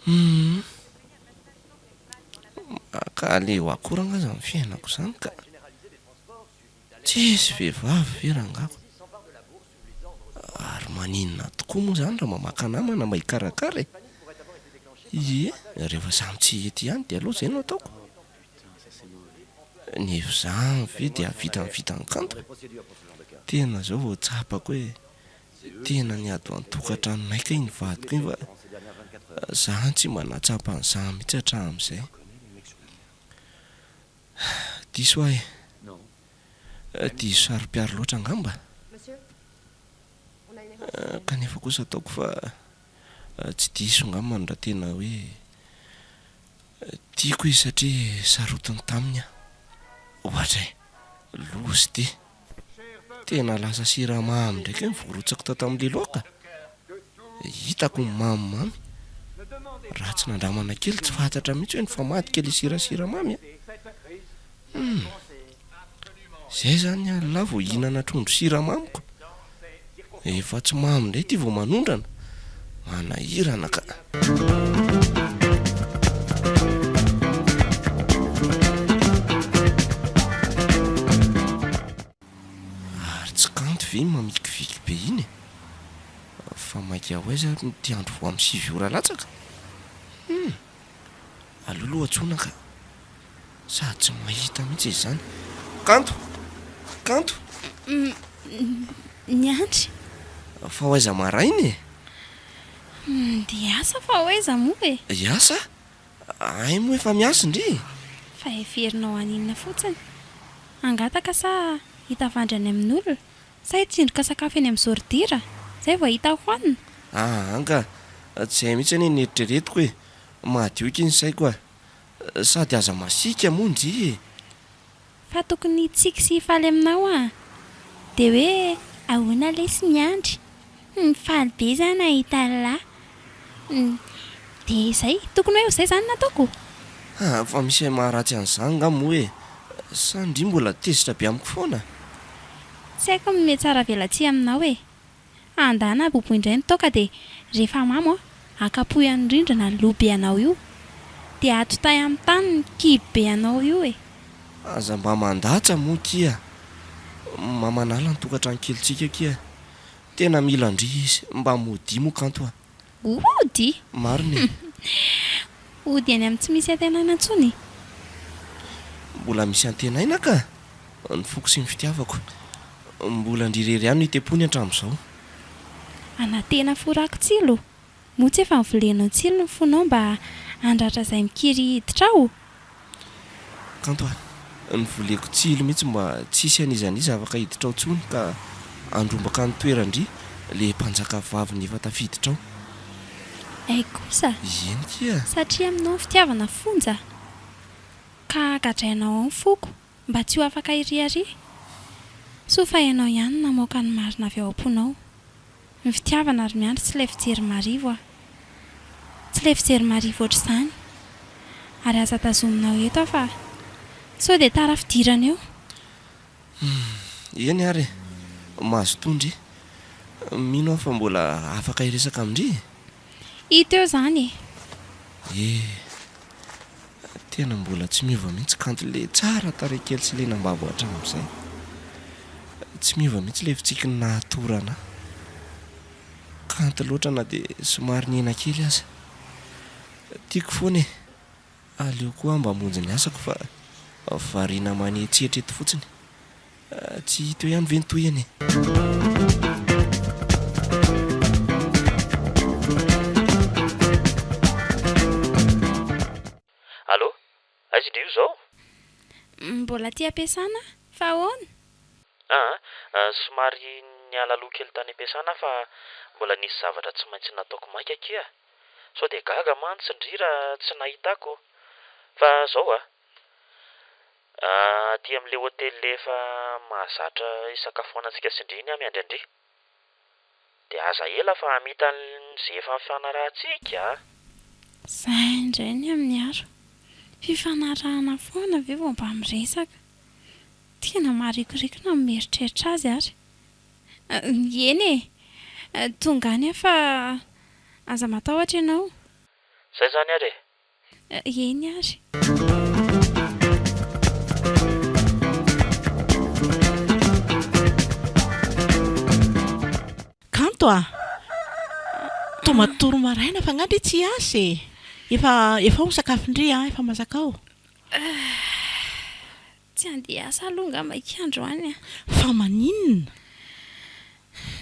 Speaker 3: Humm! Ka aleo akory angaha zany fiainako zany ka! Tsisy vehivavy ve rangah ko? Ary maninona tokoa moa zany raha mba maka namana mba hikarakara e? Ie, rehefa samy tsy hety ihany dia aleo zay no ataoko. Nefa izany ve dia hahavita ny vitan'ny kanto e? Tena izao vao tsapako hoe tena niady ho an-tokantranonay kay iny vadiko iny fa za tsy mba nahatsapa an'izany mihitsy hatramin'izay. Diso aho e. Diso saro-piaro loatra angamba? Kanefa kosa ataoko fa tsy diso angamba raha tena hoe Tiako izy satria sarotiny taminy aho. Ohatra e! Loza ity! Tena lasa siramamy ndraiky ny voarotsako tato amin'ilay laoka. Hitako ny mamimamy. Raha tsy nandramana kely tsy fantatra mihitsy hoe nifamadika ilay sira siramamy a! Hum! Izay izany alina vao hihinana trondro siramamy ko! Efa tsy mamo indray ity vao manondrana. Manahirana ka. Ary tsy kanto ve iny mamikiviky be iny e? Fa maika ho aiza ary ity andro vao amin'ny 9 ora latsaka? Hum! Aleo aloha antsoina ka. Sady tsy mahita mihitsy izy izany. Kanto! Kanto?
Speaker 2: Miandry.
Speaker 3: Fa ho aiza maraina e?
Speaker 2: Ndeha hiasa fa ho aiza moa e?
Speaker 3: Hiasa? Hay moa efa miasa ndry e!
Speaker 2: Fa heverinao haninona fotsiny? Hangataka sa hitavandry any amin'olona? Sa hitsindroka sakafo eny amin'ny zôridira? Izay vao hita hohanina?
Speaker 3: Aa ka! Tsy izay mihitsy anie no eritreretiko e! Madio akia ny saiko a! Sady aza masiaka moa ndry e!
Speaker 2: Fa tokony hitsiky sy hifaly aminao aho. Dia hoe ahoana lesy miandry? Hum, faly be za nahita an'lah. Hum, dia izay, tokony hoe ho izay izany no nataoko?
Speaker 3: Ah, fa misy maharatsy an'izany nga moa e? Sa ndry mbola tezitra be amiko foana?
Speaker 2: Tsy haiko ny mihatsara velatsihy aminao e! Andana bobo indray ny toaka dia rehefa mamo a, akapohy any rindrina ny loha be anao io. Dia atotay amin'ny tany ny kibo be anao io e.
Speaker 3: Aza mba mandatsa moa kia. Mamanala ny tokantrano kelintsika kia. Tena mila an-dry izy. Mba modia moa kanto a.
Speaker 2: Hody?
Speaker 3: Marina e.
Speaker 2: Hody any amin'ny tsy misy antenaina intsony?
Speaker 3: Mbola misy antenaina ka! Ny foko sy ny fitiavako. Mbola ndry irery ihany no itepony hatramin'izao.
Speaker 2: Anantena fo rakotsilo? Moa tsy efa novolenao tsilo ny fonao mba handratra izay mikiry hiditra ao?
Speaker 3: Kanto a! Novoleko tsilo mihitsy mba tsy hisy an'iza an'iza afaka hiditra ao intsony ka handrombaka ny toeran-dry le mpanjaka vaviny efa tafiditra ao.
Speaker 2: Hay kosa!
Speaker 3: Eny kia!
Speaker 2: Satria aminao ny fitiavana fonja ka gadrainao ao ny foko mba tsy ho afaka hiriaria. Soa fa ianao ihany no namoaka ny marina avy ao am-ponao. Ny fitiavana ry miandry tsy ilay fijery marivo a! Tsy ilay fijery marivo ohatr'izany. Ary aza tazominao eto aho fa sao dia tara fidirana eo.
Speaker 3: Humm, eny ary e! Mazotoa ndry. Mino aho fa mbola afaka hiresaka amin-dry e!
Speaker 2: Hita eo izany e!
Speaker 3: Eh! Tena mbola tsy miova mihitsy kanto le tsara tarehy kely sy le nambabo hatramin'izay. Tsy miova mihitsy le fitsikiny nahatorana ahy. Kanto loatra na dia somary nihena kely aza. Tiako foana e. Aleo koa aho mba hamonjy ny asako fa variana manetsetra eto fotsiny. Tsy hita eo ihany ve ny tohiny e?
Speaker 5: Allô? Aiza ndry io izao?
Speaker 2: Mbola aty am-piasana aho, fa ahoana?
Speaker 5: Aa, somary niala aloha kely tany am-piasana aho fa mbola nisy zavatra tsy maintsy nataoko maika akia. Sao dia gaga mantsy ndry raha tsy nahitako. Fa zao a! Aty amin'ilay hotely efa mahazatra isakafoanantsika sy ndry iny aho miandry an-dry. Dia aza ela fa hamita an'izay efa nifanarahantsika a!
Speaker 2: Izay indray ny amin'i Aro. Fifanarahana foana ve vao mba miresaka? Tena maharikoriko na ny mieritreritra azy ary. Eny e! Tonga any aho fa aza matahotra ianao.
Speaker 5: Izay izany ary e!
Speaker 2: Eny ary.
Speaker 4: Kanto a! Toa matory maraina fa nga ndry tsy hiasa e! Efa efa ao ny sakafon-dry a, efa masaka ao.
Speaker 2: Tsy handeha hiasa aloha angamba akia androany a!
Speaker 4: Fa maninona?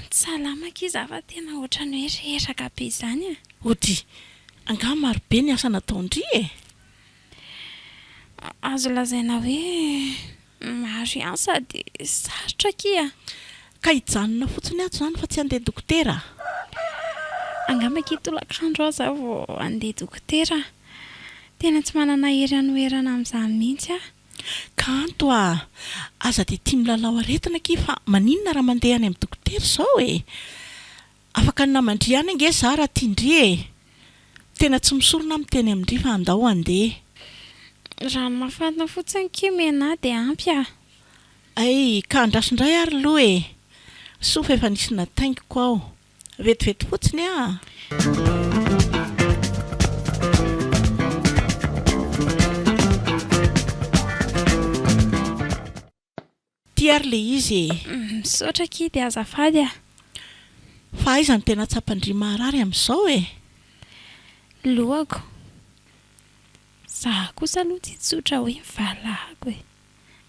Speaker 2: Tsy salama akia za fa tena ohatran'ny hoe reraka be izany a!
Speaker 4: Ody, angaha maro be ny asa nataon-dry e?
Speaker 2: Azo lazaina hoe maro ihany sady sarotra akia a!
Speaker 4: Ka hijanona fotsiny ato izany fa tsy handeha dokotera?
Speaker 2: Angamba akia tolakandro aho za vao handeha dokotera. Tena tsy manana hery hanoherana amin'izany mihitsy aho.
Speaker 4: Kanto a! Aza dia tia milalao aretina akia fa maninona raha mandeha any amin'ny dokotera izao e? Afaka ny naman-dry ihany ange za raha tian-dry e! Tena tsy misorona aho miteny amin-dry fa andao handeha.
Speaker 2: Rano mafana fotsiny akia omena ahy dia ampy a!
Speaker 4: Hay, ka andraso indray ary aloha e! Soa fa efa nisy nataingiko aho. Vetivety fotsiny ah! Ty ary le izy e!
Speaker 2: Misaotra akia dia azafady ah!
Speaker 4: Fa aiza no tena tsapan-dry maharary amin'izao e?
Speaker 2: Lohako. Za kosa aloha tsy tsotra hoe valahako e!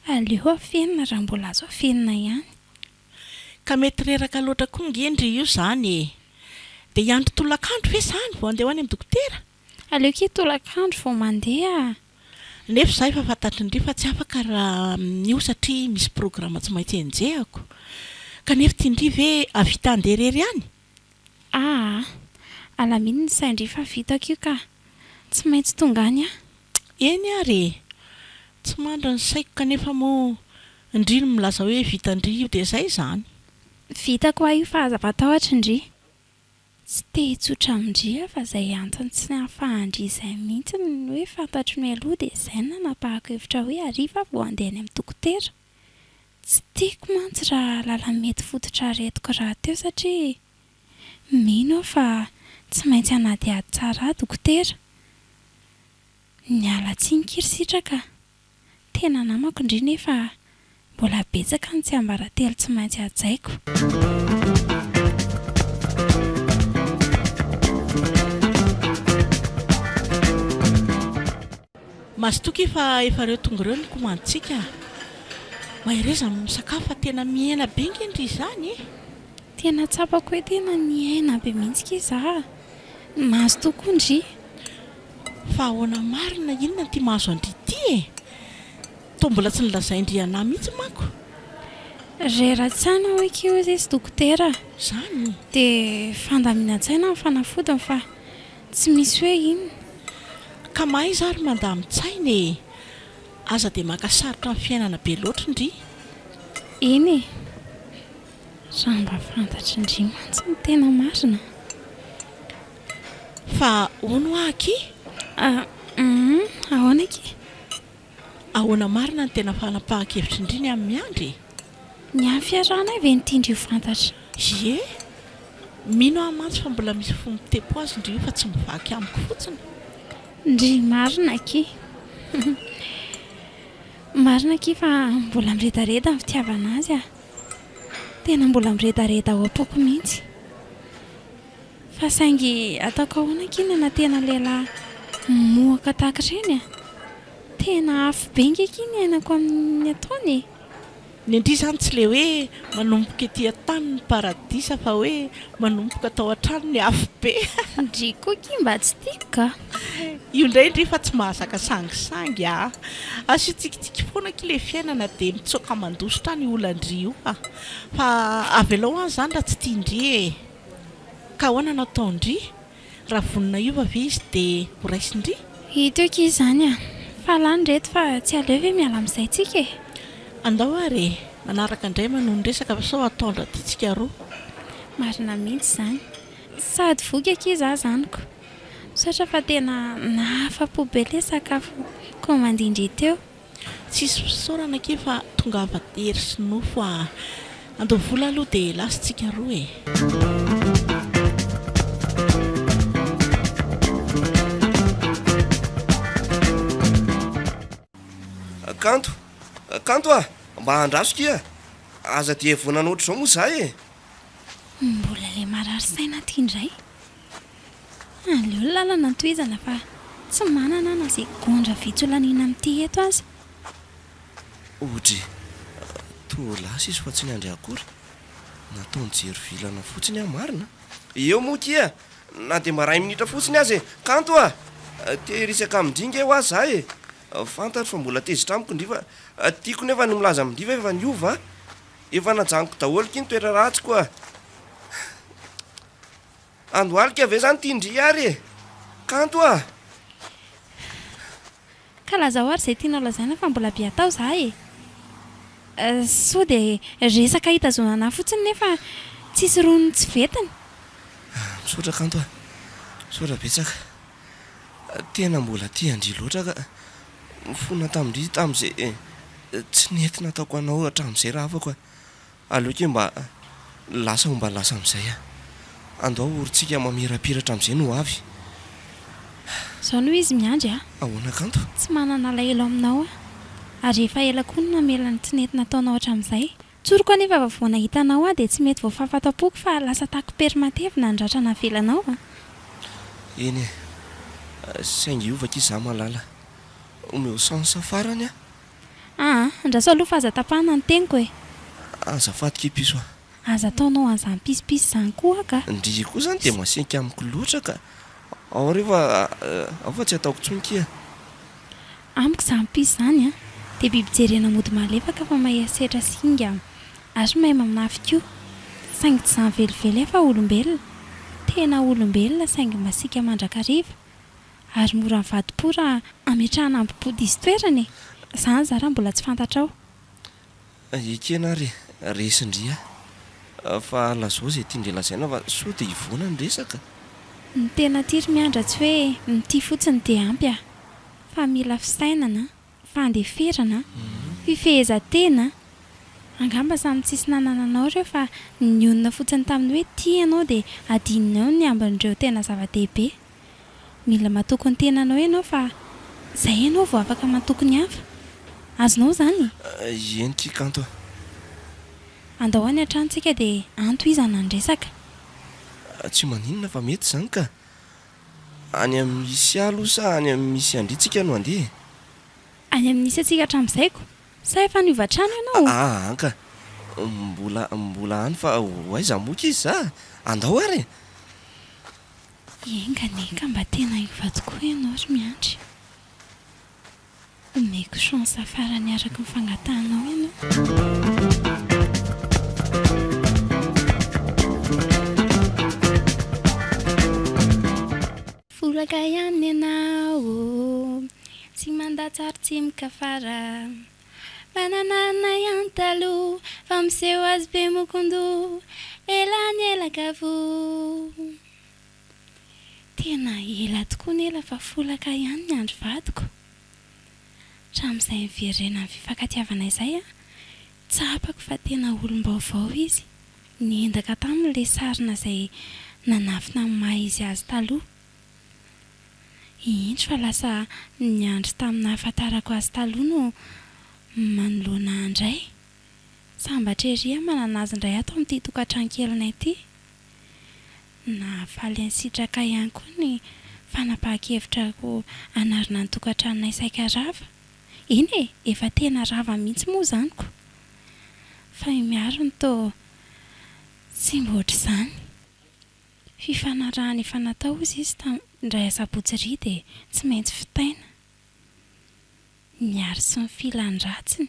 Speaker 2: Aleo afenina raha mbola azo afenina ihany.
Speaker 4: Ka mety reraka loatra koa nge ndry io zany e! Dia hiandry tolakandro ve zany vao handeha ho any amin'ny dokotera?
Speaker 2: Aleo akia tolakandro vao mandeha a!
Speaker 4: Nefa izaho efa fantatry ndry fa tsy afaka raha amin'io satria misy programa tsy maintsy enjehako. Kanefa ity ndry ve hahavita handeha irery any?
Speaker 2: Aa! Alamino ny sain-dry fa vitako io ka! Tsy maintsy tonga any aho.
Speaker 4: Eny ary e! Tsy mandry ny saiko kanefa moa ndry no milaza hoe vitan-dry io dia izay izany.
Speaker 2: Vitako aho io fa aza matahotra ndry. Tsy te hitsotra amin-dry aho fa izay antony tsy nahafahan-dry izay mihitsy no hoe fantatro mialoha dia izay no nanapahako hevitra hoe hariva aho vao handeha any amin'ny dokotera. Tsy tiako mantsy raha hahalala ny mety fototr'aretiko rahateo satria mino aho fa tsy maintsy hanadihady tsara ahy dokotera. Niala tsiny kiry sitraka a! Tena namako ndry nefa mbola betsaka ny tsiambaratelo tsy maintsy hajaiko.
Speaker 4: Mazotoa akia fa efa ireo tonga ireo ny komandintsika a! Mahereza misakafo fa tena mihena be nge ndry izany e!
Speaker 2: Tena tsapako hoe tena nihena be mihitsy kia za a! Mazotoa koa ndry!
Speaker 4: Fa ahoana marina inona ity mahazo an-dry ity e? Toa mbola tsy nolazain-dry anah mihitsy manko.
Speaker 2: Rera-tsaina hoy akia hozy izy dokotera a!
Speaker 4: Zany?
Speaker 2: Dia fandaminan-tsaina ny fanafodiny fa tsy misy hoe inona.
Speaker 4: Ka mahaiza ary mandamin-tsaina e! Aza dia maka sarotra ny fiainana be loatra ndry.
Speaker 2: Eny e! Raha mba fantatry ndry mantsy ny tena marina.
Speaker 4: Fa hono hoa akia?
Speaker 2: Ah, hum, ahoana akia?
Speaker 4: Ahoana marina ny tena fanapahan-kevitry ndry ny amin'ny miandry e?
Speaker 2: Ny amin'ny fiarahanay ve no tian-dry ho fantatra?
Speaker 4: Ie! Mino aho mantsy fa mbola misy fo mitepo azy ndry io fa tsy mivaky amiko fotsiny.
Speaker 2: Ndry marina akia. Marina akia fa mbola miredareda ny fitiavana azy ah. Tena mbola miredareda ao am-poko mihitsy. Fa saingy ataoko ahoana akia ny hanantena lehilahy mohaka tahaka ireny a! Tena afo be nge akia ny iainako amin'ny ataony e!
Speaker 4: Ny an-dry izany tsy ilay hoe manomboka ety an-tany ny paradisa fa hoe manomboka tao an-trano ny afo be.
Speaker 2: Ndry koa akia mba tsy tiako ka!
Speaker 4: Io indray ndry fa tsy mahazaka sangisangy a! Asio tsikitsiky foana akia ilay fiainana dia mitsoaka mandositra any io olan-dry io fa fa avelao any izany raha tsy tian-dry e! Ka ahoana no ataon-dry? Raha vonona hiova ve izy dia ho raisin-dry?
Speaker 2: Hita eo akia izany a! Fa lany ireto fa tsy aleo ve miala amin'izay tsika e?
Speaker 4: Andao ary e! Manaraka indray manohy ny resaka fa sao ataondra aty tsika roa.
Speaker 2: Marina mihitsy izany. Sady voky akia za zany ko. Misaotra fa tena nahafa-po be le sakafo commandin-dry teo.
Speaker 4: Tsisy fisaorana akia fa tongava hery sy nofo aa. Andao vola aloha dia lasa tsika roa e.
Speaker 3: Kanto, Kanto a! Mba andraso kia! Aza dia vonana ohatr'izao moa za e!
Speaker 2: Mbola le marary saina aty indray. Aleo ny lalana tohizana fa tsy manana aho na segondra vitsy ho laniana amin'ity eto aza.
Speaker 3: Odry, toa lasa izy fa tsy niandry akory. Natao nijery vilana fotsiny aho marina. Eo moa kia, na dia mba ray minitra fotsiny aza e! Kanto a! Te hiresaka amin-dry nge hoa za e! Fantatro fa mbola tezitra amiko ndry fa tiako nefa ny milaza amin-dry fa efa niova a! Efa najanoko daholo kia ny toetra ratsiko a! Andohalika ve zany ty ndry ary e! Kanto a!
Speaker 2: Ka lazao ary izay tianao lazaina fa mbola be atao za e! Sao dia resaka hitazonana ahy fotsiny nefa tsisy rony tsy ventiny.
Speaker 3: Misaotra Kanto a! Misaotra betsaka. Tena mbola tia an-dry loatra ka. Nifona tamin-dry tamin'izay tsy nety nataoko anao hatramin'izay rahavako a! Aleo ke mba lasa ho mba lasa amin'izay ah. Andao orintsika mamirapiratra amin'izay no avy.
Speaker 2: Izao no izy miandry ah.
Speaker 3: Ahoana kanto?
Speaker 2: Tsy manana alahelo aminao aho. Ary efa ela koa no namela ny tsy nety nataonao hatramin'izay. Tsoriko anefa fa vao nahita anao aho dia tsy mety voafafa ato am-poko fa lasa tako-pery matevina ny ratra navelanao ah.
Speaker 3: Eny e. Saingy hiova akia za malala. Omeo chance farany aho.
Speaker 2: Aa, andraso aloha fa aza tapahana ny teniko e!
Speaker 3: Azafady ki piso a!
Speaker 2: Aza ataonao an'izany pisipisy izany koa aho ka!
Speaker 3: Ndry koa izany dia masiaka amiko loatra ka! Ao re fa ao fa tsy ataoko intsony kia!
Speaker 2: Amiko izany piso izany an! Dia biby jerena mody malefaka fa mahery setra sy kinga ary mahay manafy koa! Saingy tsy izany velively aho fa olombelona! Tena olombelona saingy masiaka mandrakariva! Ary mora mivadi-po raha ametrahana ambo-po diso toerana e! Izany za raha mbola tsy fantatrao.
Speaker 3: Ekena ary e, resy ndry aho. Fa lazao izay tian-dry lazaina fa sao dia hivoana ny resaka.
Speaker 2: Ny tena tia ry Miandra tsy hoe mitia fotsiny dia ampy a! Fa mila fisainana, fandeferana, fifehezan-tena, angamba samy tsisy nanana anao ireo fa nionona fotsiny tamin'ny hoe tia ianao dia adinonao ny ambin'ireo tena zava-dehibe. Mila matoky ny tenanao ianao fa zay ianao vao afaka matoky ny hafa. Azonao izany?
Speaker 3: Eny ky Kanto a.
Speaker 2: Andao any an-trano tsika dia any tohizana ny resaka.
Speaker 3: Tsy maninona fa mety izany ka. Any amin'ny misy ahy aloha sa any amin'ny misy an-dry tsika no handeha e?
Speaker 2: Any amin'ny nisy antsika hatramin'izay ko. Sa efa niova trano ianao?
Speaker 3: Aa an ka. Mbola mbola any fa ho aiza moa ky izy za? Andao ary e!
Speaker 2: Enga anie ka mba tena hiova tokoa ianao ry Miandry. Omeko chance farany araka ny fangatahanao ianao. Folaka ihany ianao ô, tsy mandatsa ary tsy mikafara. Manana ihany taloha fa miseho azy be mokondoha, ela ny ela ka voa. Tena ela tokoa ny ela fa folaka ihany ny andro vadiko. Hatramin'izay niverenan'ny fifankatiavana izay aho, tsapako fa tena olom-baovao izy. Niendaka taminy ilay sarona izay nanafina ny maha izy azy taloha. Indro fa lasa niandry tamin'ny nahafantarako azy taloha no manoloana ahy indray. Sambatra ery aho manana azy indray ato amin'ity tokantrano kelinay ity. Nahafaly an'i Sitraka ihany koa ny fanapahan-kevitrako hanarina ny tokantranonay saika rava. Eny e, efa tena rava mihitsy moa izany ko. Fa i Miaro no toa tsy mba ohatr'izany. Fifanarahana efa natao hozy izy tamin'ny indray asabotsy iry dia tsy maintsy vitaina. Miaro sy ny filan-dratsiny.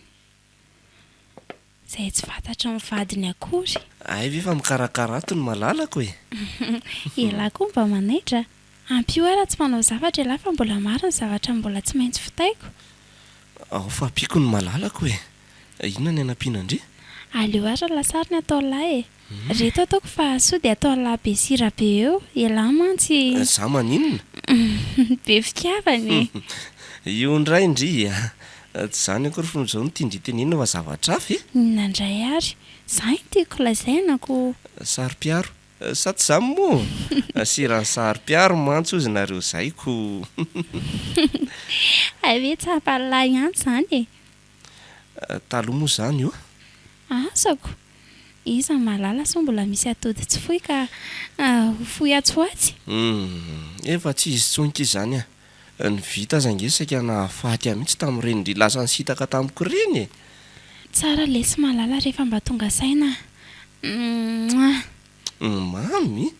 Speaker 2: Izay tsy fantatry ny vadiny akory.
Speaker 3: Hay ve fa mikarakara ato ny malalako e!
Speaker 2: Elah koa mba manaitra a! Ampio aho raha tsy manao zavatra elah fa mbola maro ny zavatra mbola tsy maintsy vitaiko.
Speaker 3: Ao fa ampiako ny malalako e! Inona ny hanampiana an-dry?
Speaker 2: Aleo ary lasary ny atao lahy e! Reto ataoko fa soa dia ataon'lah be sira be eo, elah mantsy.
Speaker 3: Za maninona?
Speaker 2: Be fitiavana e!
Speaker 3: Io indray ndry a! Tsy izany akory fony izao no tian-dry tenenina fa zavatra hafa e!
Speaker 2: Inona indray ary? Izany no tiako lazaina ko!
Speaker 3: Saro-piaro? Sa tsy izany moa? Siran'ny saro-piaro mantsy hozy nareo izay ko!
Speaker 2: Hay ve tsapan'lah ihany izany e!
Speaker 3: Taloha moa izany o!
Speaker 2: Asako! Iza no mahalala sao mbola misy atody tsy foy ka ho foy atsy ho atsy?
Speaker 3: Humm, efa tsy izy intsony ki izany an! Ny vita aza ange saika nahafaty ahy mihitsy tamin'ireny ndry lasa nisintaka tamiko ireny e!
Speaker 2: Tsara lesy mahalala rehefa mba tonga saina a! Mouah!
Speaker 3: Mamy!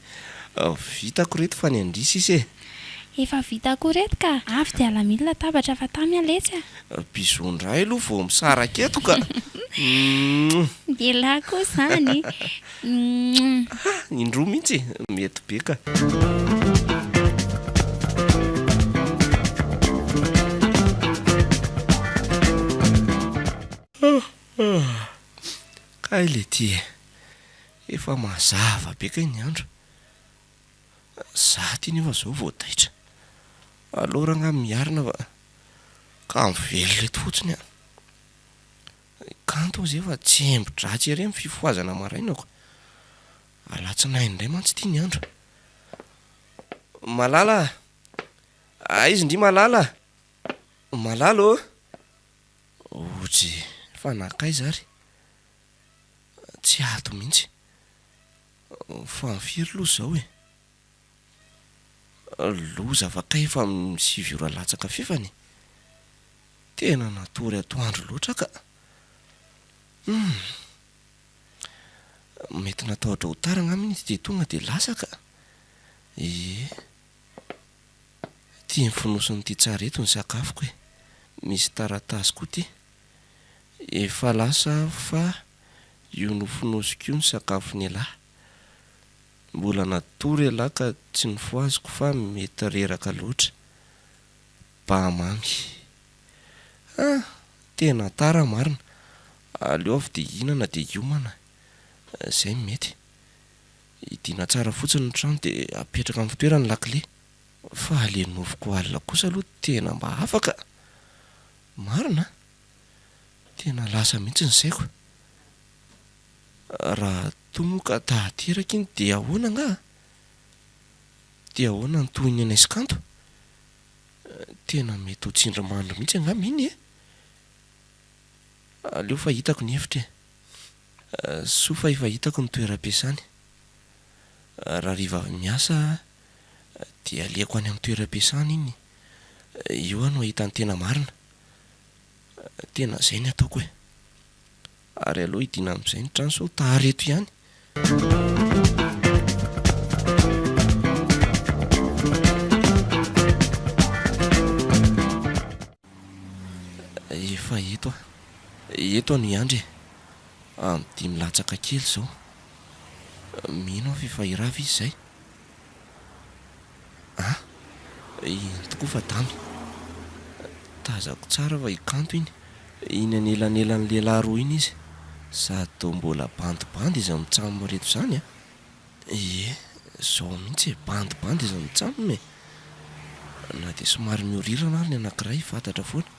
Speaker 3: Vitako reto fa ny an-dry sisa e!
Speaker 2: Efa vita koa reto ka! Avy dia alamino latabatra fa tamy aho letsy a!
Speaker 3: Bisous ndray aloha vao misaraka eto ka! Mouah!
Speaker 2: Elah koa izany! Mouah!
Speaker 3: Indroa mihitsy e! Mety be ka! Kay letia e! Efa mazava be kay ny andro. Za ty nefa zao vao taitra. Aleo rangaha miarina fa ka mivelona eto fotsiny aho. Kanto ozy efa tsembo-dratsy ery amin'ny fifohazana maraina ko. Alatsinainy indray mantsy ity ny andro. Malala a! Aiza ndry Malala a? Malala ô! Ojy, fa nankaiza ary? Tsy ato mihitsy. Fa firy aloha izao e? Loza fa kay efa amin'ny sivy ora latsaka fefany e! Tena natory atoandro loatra ka. Humm. Mety natahotra ho tara angamba izy dia tonga dia lasa ka. Ie. Ity ny fonosin'ity tsara eto ny sakafoko e. Misy taratasy koa ity. Efa lasa aho fa io nofonosiko io ny sakafon'ialahy. Mbola natory ialahy ka tsy nofohaziko fa mety reraka loatra. Ba mamy. Ah! Tena tara marina. Aleo avy dia hihinana dia hiomana. Izay no mety. Hidiana tsara fotsiny ny trano dia apetraka amin'ny fitoerany ny lakile. Fa le nofiko alina kosa aloha tena mba hafa ka! Marina an! Tena lasa mihitsy ny saiko. Raha toa moa ka tahateraka iny dia ahoana angaha? Dia ahoana ny tohin'ny anay sy Kanto? Tena mety ho tsindrimandry mihitsy angamba iny e! Aleo fa hitako ny hevitra e! Soa fa efa hitako ny toeram-piasany. Raha hariva avy miasa dia alehako any amin'ny toeram-piasany iny. Eo aho no hahita ny tena marina. Tena izay ny ataoko e! Ary aleo hidiana amin'izay ny trano sao tara eto ihany. Efa eto aho. Eto aho no hiandry e. Amin'ny dimy latsaka kely izao. Mino aho fa efa hirava izy izay. An! Iny tokoa fa damy. Tazako tsara fa i Kanto iny. Iny anelanelan'ny lehilahy roa iny izy. Sady toa mbola bandibandy izy mitsam ireto izany an! Ie, izao mihitsy e, bandibandy izy mitsam e! Na dia somary mihorirana ary ny anankiray, fantatra foana.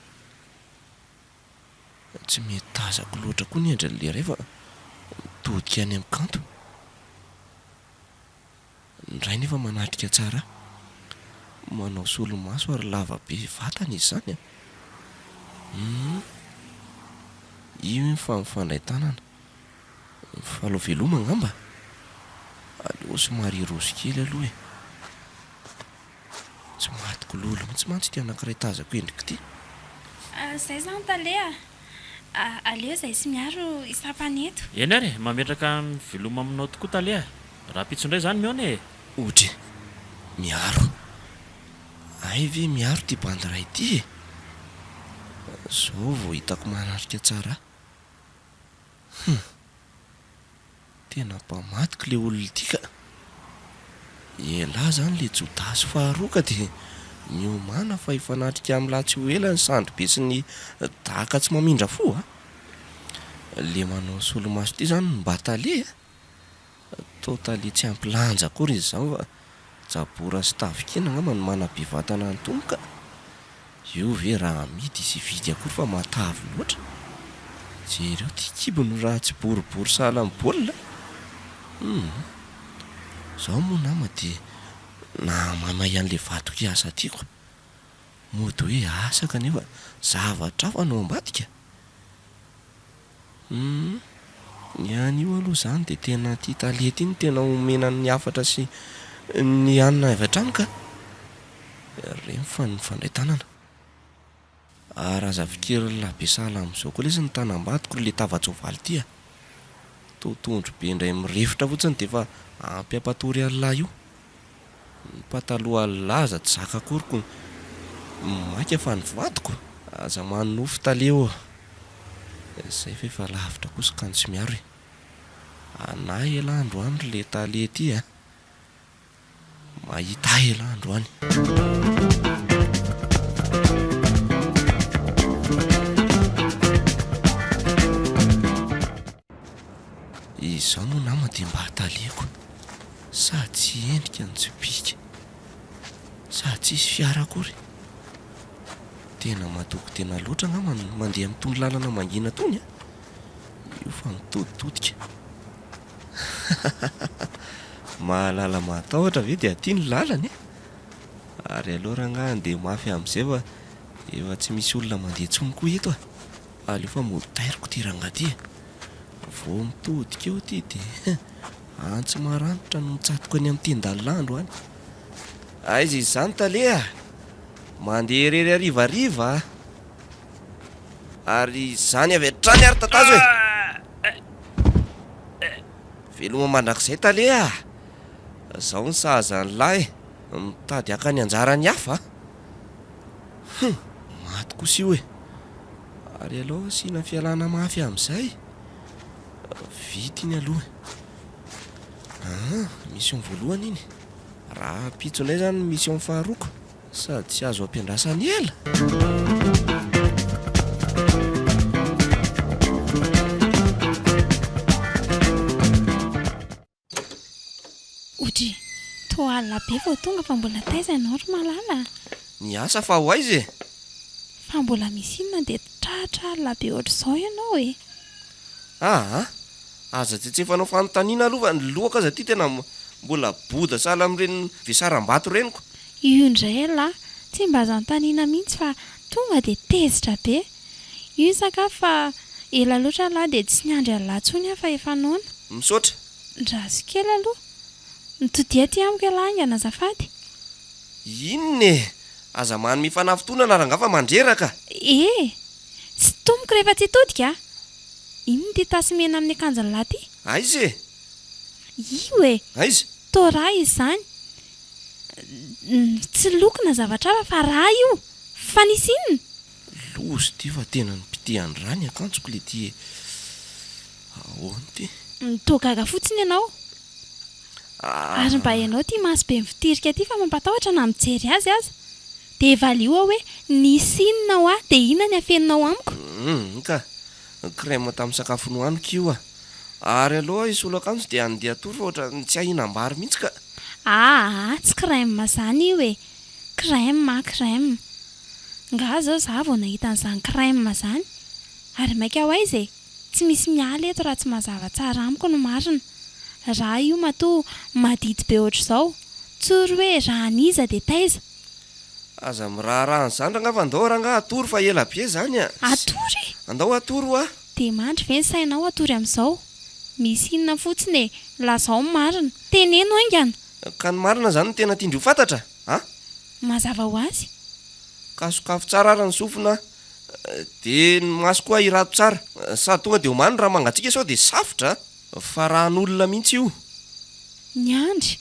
Speaker 3: Tsy mety tazako loatra koa ny endrin'ilay iray fa mitodika any amin'i Kanto. Ny iray nefa manatrika tsara ahy. Manao solomaso ary lava be vatana izy izany an! Humm. Io iny fa mifandray tanana. Mifanao veloma angamba? Aleo somary hiroso kely aloha e. Tsy matiko lolo mihitsy mantsy ity anankiray tazako endrika ity.
Speaker 2: Izay izany tale a! Aleo izahay sy Miaro hisampana eto.
Speaker 5: Eny ary e! Mametraka ny veloma aminao tokoa tale a! Rahampitso indray izany mihaona e!
Speaker 3: Odry! Miaro! Hay ve Miaro ity bandy iray ity e! Zao vao hitako manatrika tsara ahy. Hum! Tena mpamadika le olona ity ka! Elah zany le jodasy faharoa ka dia miomàna fa hifanatrika amin'lah tsy ho ela ny sandry be sy ny daka tsy mamindra fo a! Le manao solomaso ity zany no mba tale a! Toa tale tsy ampy lanja akory izy izany fa jabora sy tavikena angamba no manabe vatana an'itony ka! Io ve raha amidy izy hividy akory fa matavy loatra. Jereo ty kibony raha tsy boribory sahala amin'ny baolina. Humm. Zao moa nama dia nahamamay an'le vadiko hiasa aty ko. Mody hoe asa kanefa zavatra hafa no ambadika. Humm. Ny an'io aloha izany dia tena ity tale ity no tena omena ny hafatra sy ny hanina avy hatrany ka. Ireny fa nifandray tanana. Ary aza fikirin'lah be sahala amin'izao koa lesy ny tanam-badiko ry le tava-tsoavaly ity a. Totohondry be indray mirefotra fotsiny dia efa ampy hampatory an'lah io. Ny pataloha an'lah aza tsy zaka akory ko maika fa ny vadiko? Aza manonofy tale ô! Zay fa efa lavitra kosa ka ny tsy miaro e! Anah elah androany ry le tale ty a! Mahita ahy elah androany. Izao moa nama dia mba taleko. Sady tsy endrika no tsy bika. Sady tsisy fiara akory. Tena matoky tena loatra angamba ny mandeha amin'itony lalana mangina itony a! Io fa mitoditodika. Mahalala mahatahotra ve dia aty ny lalana e! Ary aleo rangahy handeha mafy amin'izay fa efa tsy misy olona mandeha intsony koa eto a! Aleo fa mody tairiko ity rangahy ity e! Vao mitodika eo ity dia antsy maranitra no mitsatoka any amin'ny tendal'andro any. Aiza izany tale a! Mandeha irery harivariva a! Ary izany avy hatrany ary tatazo e! Veloma mandrakizay tale a! Zao ny sahaza ny lahy e! Mitady haka ny anjaran'ny hafa a! Hum! Maty kosa io e! Ary aleo asiana fialana mafy amin'izay. Vita iny aloha e! Aa! Mission voalohany iny. Rahampitso indray izany ny mission faharoa ko! Sady tsy azo ampiandrasana ela.
Speaker 2: Odry, toa alina be vao tonga fa mbola taiza ianao ry malala a?
Speaker 3: Niasa fa ho aiza e?
Speaker 2: Fa mbola misy inona dia tratra alina be ohatr'izao ianao e?
Speaker 3: Aa! Aza tsetsefanao fanontaniana aloha fa ny lohako aza aty tena mbola boda sahala amin'ireny vesaram-bato ireny ko.
Speaker 2: Io indray elah, tsy mba azo anontaniana mihitsy fa tonga dia tezitra be. Io ny sakafo fa ela loatra elah dia tsy niandry an'lah intsony aho fa efa noana.
Speaker 3: Misaotra.
Speaker 2: Ndraso kely aloha. Mitodiha aty amiko elah haingana azafady.
Speaker 3: Inona e! Aza manome fanafintohinana rangaha fa mandreraka.
Speaker 2: E! Sintomiko rehefa tsy hitodika a! Inona ity tasy mena amin'ny akanjon'lah ity?
Speaker 3: Aiza e!
Speaker 2: Io e!
Speaker 3: Aiza?
Speaker 2: Toa rà izy izany. Tsy loko na zavatra hafa fa rà io! Fa nisy inona?
Speaker 3: Loza ity fa tena nipitehan'ny rà ny akanjoko le ty e! Ahoana ity?
Speaker 2: Toa gaga fotsiny ianao. Ary mba ianao ity maso be mifitirika ity fa mampatahotra na mijery azy aza. Dia valio aho hoe nisy inona hoa dia inona ny afeninao amiko?
Speaker 3: Humm ka! Crème tamin'ny sakafo nohaniko io ah! Ary aleo aho hisolo akanjo dia handeha hatory fa ohatran'ny tsy ahinam-bary mihitsy ka!
Speaker 2: Aa tsy crème izany io e! Crème ah crème! Nga zao za vao nahita an'izany crème izany? Ary maika ho aiza e? Tsy misy miala eto raha tsy mazava tsara amiko ny marina. Raha io matoa madity be ohatr'izao, tsory hoe raha an'iza dia taiza?
Speaker 3: Aza miraharaha an'izany rangaha fa andao rangaha hatory fa ela be izany a!
Speaker 2: Hatory?
Speaker 3: Andao hatory hoa!
Speaker 2: Dia mandry ve ny sainao hatory amin'izao? Misy inona fotsiny e! Lazao ny marina! Teneno haingana!
Speaker 3: Ka ny marina izany no tena tian-dry ho fantatra a!
Speaker 2: Mazava ho azy.
Speaker 3: Ka sokafy tsara ary ny sofina dia ny maso koa ahirato tsara. Sady tonga dia omano raha mangatsiaka sao dia safotra a! Fa ran'olona mihitsy io.
Speaker 2: Niandry.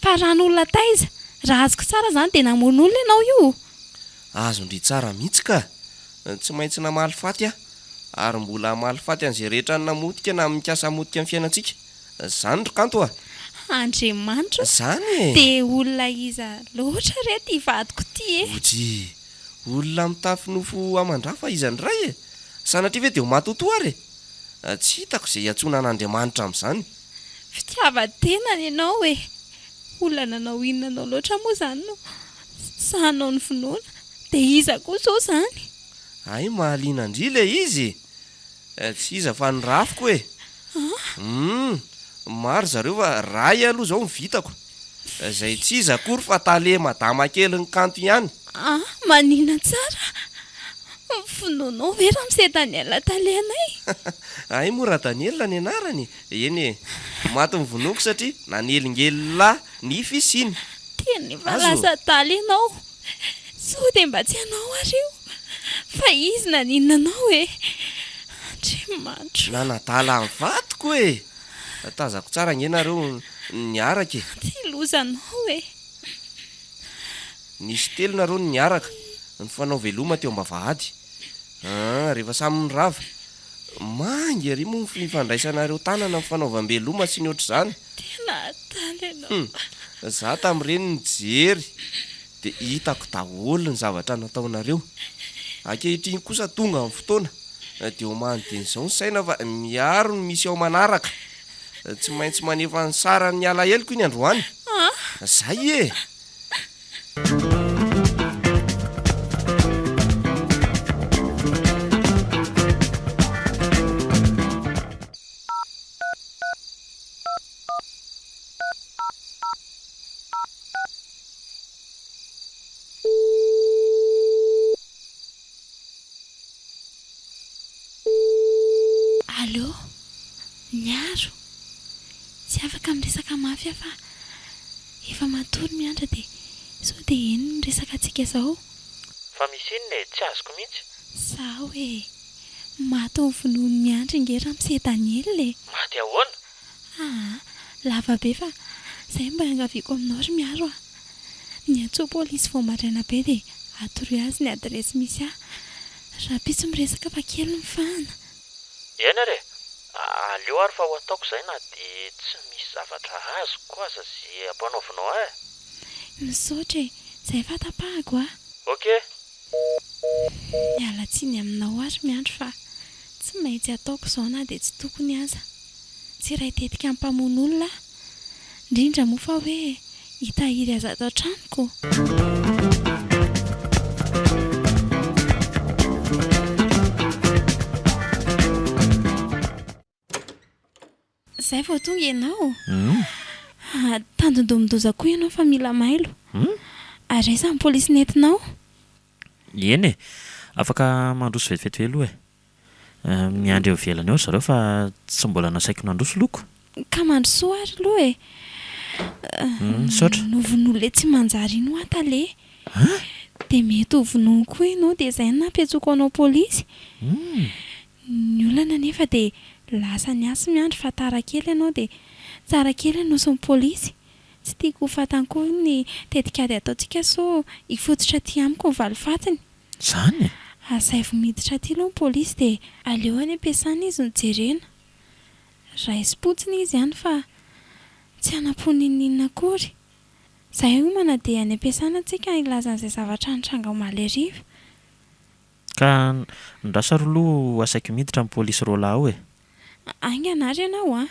Speaker 2: Fa ran'olona taiza? Raha azoko tsara izany dia namono olona ianao io?
Speaker 3: Azon-dry tsara mihitsy ka! Tsy maintsy namaly faty aho. Ary mbola hamaly faty an'izay rehetra namotika na mikasa hamotika ny fiainantsika. Zany ry Kanto a!
Speaker 2: Andriamanitra o!
Speaker 3: Zany e!
Speaker 2: Dia olona iza loatra re ity vadiko ity e!
Speaker 3: Ojy! Olona mitafy nofo aman-dra fa iza indray e! Sanatria ve dia ho matotoa ary e! Tsy hitako izay iantsoana an'Andriamanitra amin'izany.
Speaker 2: Fitiavan-tena ny anao e! Olona nanao inona anao loatra moa izany no sahanao novonoina? Dia iza koa izao izany?
Speaker 3: Hay mahaliana an-dry ilay izy e! Tsy iza fa ny rafiko e! Humm! Maro zareo fa ray aloha izao no vitako. Izay tsy iza akory fa tale madama kelin'i Kanto ihany.
Speaker 2: Ah! Manina tsara! Vonoinao ve ramose Daniel talenay?
Speaker 3: Hay moa Radaniel ny anarany e! Eny e! Maty ny vonoiko satria nanelingelina ny fisiany.
Speaker 2: Tena efa lasa adala ianao. Sao dia mba tsy ianao ary io fa izy naninona anao e! Andriamanitro.
Speaker 3: Nanadala ny vadiko e! Tazako tsara ange nareo niaraka e!
Speaker 2: Ty lozanao e!
Speaker 3: Nisy telo nareo no niaraka, nifanao veloma teo am-bavahady. Ah, rehefa samy nirava. Manga ery moa ny fifandraisanareo tanana ny fanaovam-beloma sy ny ohatr'izany.
Speaker 2: Tena adala ianao.
Speaker 3: Hum, za tamin'ireny nijery dia hitako daholo ny zavatra nataonareo. Ankehitriny kosa tonga ny fotoana dia omano dieny izao ny saina fa miaro ny mission manaraka. Tsy maintsy manefa ny saran'ny alaheloko iny androany. Zay e!
Speaker 2: Allô, Miaro, tsy afaka miresaka mafy aho fa efa matory Miantra dia sao dia heno ny resaka antsika izao.
Speaker 5: Fa misy inona e? Tsy azoko mihitsy.
Speaker 2: Zaho e! Maty novonoin'i Miandry nge ramose Daniel e!
Speaker 5: Maty ahoana?
Speaker 2: Aa, lava be fa zay mba iangaviako aminao ry Miaro a! Niantsoa polisy vao maraina be dia atoroy azy ny adiresy misy ahy. Rahampitso miresaka fa kely ny fahana.
Speaker 5: Eny ary e! Aleo ary fa ho ataoko izay na dia tsy misy zavatra azoko aza ze ampanaovinao ahy e!
Speaker 2: Misaotra e! Zay fa tapahako a!
Speaker 5: Ok!
Speaker 2: Miala tsiny aminao ary Miandry fa tsy maintsy ataoko izao na dia tsy tokony aza. Tsy iray tetika amin'ny mpamono olona aho. Indrindra moa fa hoe hitahiry azy ato an-tranoko. Zay vao tonga ianao? Tandindomin-doza koa ianao fa mila mailo. Ary aiza ny polisy nentinao?
Speaker 5: Eny e! Afaka mandroso vetivety ve aloha e? Miandry eo ivelany eo ry zareo fa tsy mbola nasaiko nandroso loko.
Speaker 2: Ka mandrosoa ary aloha e!
Speaker 5: Misaotra.
Speaker 2: Novonoin'ilay tsy manjary iny hoa tale. Dia mety ho vonoiny koa ianao dia izay no nampiantsoako anao polisy. Ny olana anefa dia lasa niasa miandry fa tara kely ianao dia tsara kely ianao sy ny polisy. Tsy tiako ho fantany koa ny tetikady ataontsika sao hifototra aty amiko ny valifatiny.
Speaker 5: Zany e!
Speaker 2: Asaivo miditra aty aloha ny polisy dia aleo any am-piasana izy no jerena. Raisim-potsiny izy any fa tsy hanam-po n'inon'inona akory. Zahay homana dia any am-piasana tsika hilaza an'izay zavatra nitranga omaly hariva.
Speaker 5: Ka ndraso ary aloha asaiko miditra ny polisy roalahy ao e!
Speaker 2: Haingana ary ianao a!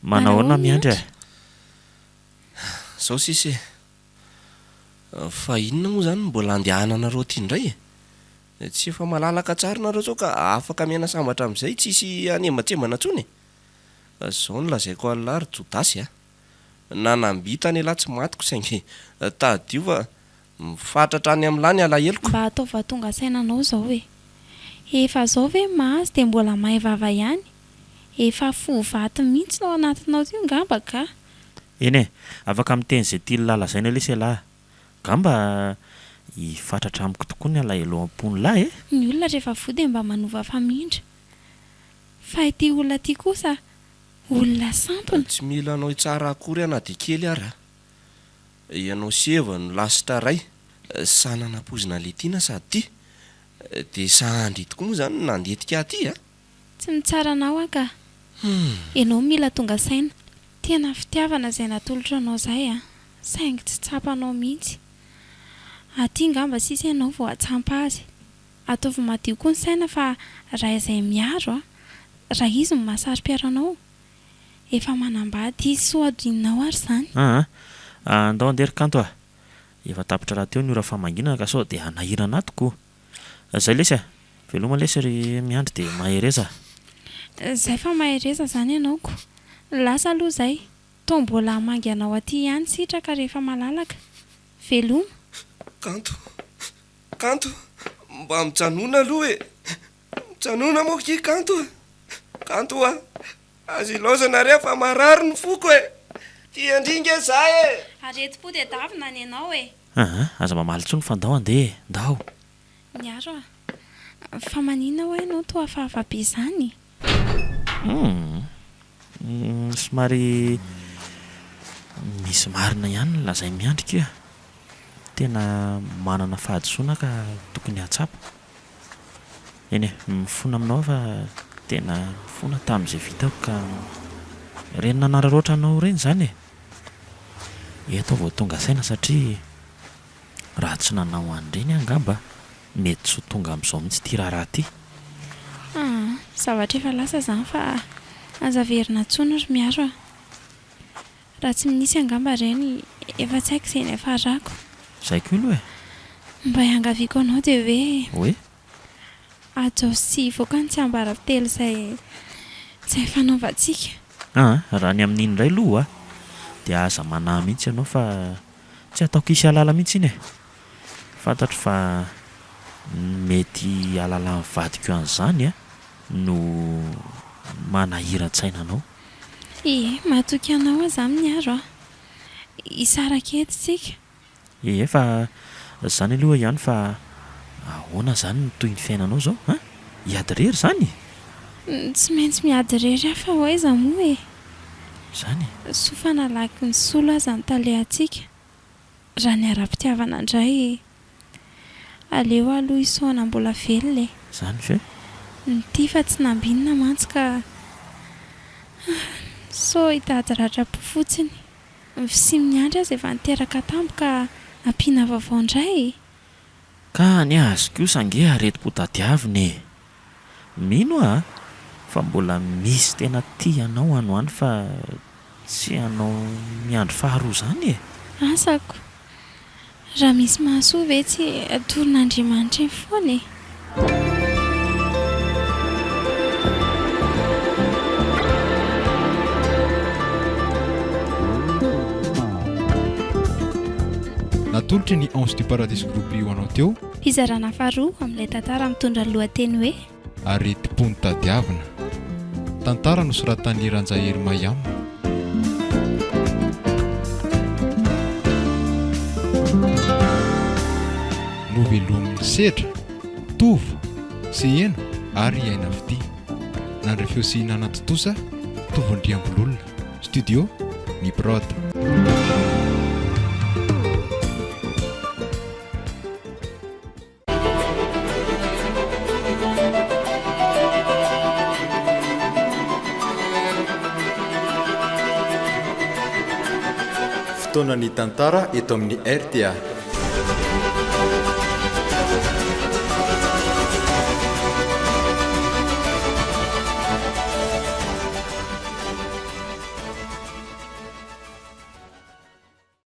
Speaker 5: Manahoana Miandry a!
Speaker 3: Zao sisa e! Fa inona moa zany no mbola andehananareo aty indray e? Tsy efa malalaka tsara nareo zao ka afaka miaina sambatra amin'izay tsisy hanembatsembana intsony e! Zao no lazaiko an'lah ry Jodasy a! Nanambitana elah tsy matiko saingy tadidio fa mifatratra any amin'lah ny alaheloko.
Speaker 2: Mba ataovy hahatonga saina anao izao e! Efa zao ve mahazo dia mbola mahay vava ihany? Efa fo vato mihitsy no ao anatinao io ngamba ka!
Speaker 5: Eny e! Afaka miteny izay tian'lah lazaina lesy elah. Ngamba hifatratra amiko tokoa ny alahelo ao am-pon'lah e!
Speaker 2: Ny olona rehefa voa dia mba manova famindra. Fa ity olona ity kosa olona sampona.
Speaker 3: Tsy mila anao hitsara akory aho na dia kely ara. Ianao sy Eva no lasitra ray. Sahy nanapoizina an'ilay tiana sady tia. Dia sahy ndry tokoa moa izany no nandetika ahy aty a!
Speaker 2: Tsy mitsara anao aho ka. Ianao mila tonga saina. Tena fitiavana izay natolotro anao izay a! Saingy tsy tsapanao mihitsy. Aty ngamba sisa ianao vao hatsampa azy. Ataovy madio koa ny saina fa raha izay miaro a, raha izy no mahasaro-piaro anao, efa manambady izy soa adinonao ary izany.
Speaker 5: Aa andao andeha ry Kanto a! Efa tapitra rahateo ny ora famangiana ka sao dia hanahirana ato ko! Zay lesy a! Veloma lesy ry Miandry dia mahereza
Speaker 2: a! Zay fa mahereza zany ianao ko! Lasa aloha zay, toa mbola hamangy anao aty ihany Sitraka rehefa malalaka. Veloma!
Speaker 3: Kanto! Kanto, mba mijanona aloha e! Mijanona moa ki Kanto a! Kanto a! Aza ilaozana re fa marary ny foko e! Tia an-dry nge za e!
Speaker 2: Aretim-po dia davina ny anao e!
Speaker 5: Aa, aza mamaly intsony fa ndao handeha e! Ndao!
Speaker 2: Miaro a! Fa maninona hoa ianao toa hafahafa be izany?
Speaker 5: Humm! Somary misy marina ihany ny lazain'i Miandry kia. Tena manana fahadisoana ka tokony hahatsapa. Eny e, mifona aminao aho fa tena mifona tamin'izay vitako ka ireny nanararaotra anao ireny izany e! Eto aho vao tonga saina satria raha tsy nanao an'ireny aho angamba mety tsy ho tonga amin'izao mihitsy ity raharaha ity.
Speaker 2: Aa, zavatra efa lasa izany fa aza averina intsony ry Miaro a! Raha tsy nisy angamba ireny efa tsy haiko izay niafarako.
Speaker 5: Izay koa aloha e!
Speaker 2: Mba iangaviako anao dia hoe.
Speaker 5: Hoe?
Speaker 2: Hajao sy tsy hivoaka ny tsiambaratelo izay izay fanaovantsika.
Speaker 5: Aa, raha ny amin'iny indray aloha dia aza manahy mihitsy ianao fa tsy ataoko hisy hahalala mihitsy iny e! Fantatro fa ny mety hahalalan'ny vadiko an'izany no manahiran-tsaina anao.
Speaker 2: Ie, matoky anao aho za Miaro a! Hisaraka eto tsika.
Speaker 5: Ee fa zany aloha ihany fa ahoana zany ny tohin'ny fiainanao zao an? Hiady irery zany?
Speaker 2: Tsy maintsy miady irery aho fa ho aiza moa e?
Speaker 5: Zany
Speaker 2: e? Soa fa nalaky nisolo aza ny talehantsika. Raha ny ara-pitiavana indray, aleo aloha hisaona mbola velona e!
Speaker 5: Zany ve?
Speaker 2: Nitia fa tsy nambinina mantsy ka sao hitady ratram-po fotsiny. Ny fisian'i Miandry aza efa niteraka atambo ka ampiana vaovao indray e!
Speaker 5: Ka ny azy kosa ange aretim-po tadiavina e! Mino aho fa mbola misy tena tia anao any ho any fa tsy hanao miandry faharoa izany e!
Speaker 2: Asako! Raha misy mahasoa ve tsy atoron'Andriamanitra eny foana e!
Speaker 1: Natolotry ny Ange du Paradis Group ho anao teo.
Speaker 2: Fizarana faharoa amin'ilay tantara mitondra ny lohateny hoe.
Speaker 1: Aretim-po notadiavina. Tantara nosoratan'i Ranjahery Mayam. Novelomin'i Sedra, Tovo, Seheno ary Aina Fitia. Nandre feo sy nanatontosa, Tovo Andriambololona. Studio, Ny Prod. Fotoanan'ny tantara eto amin'ny rta.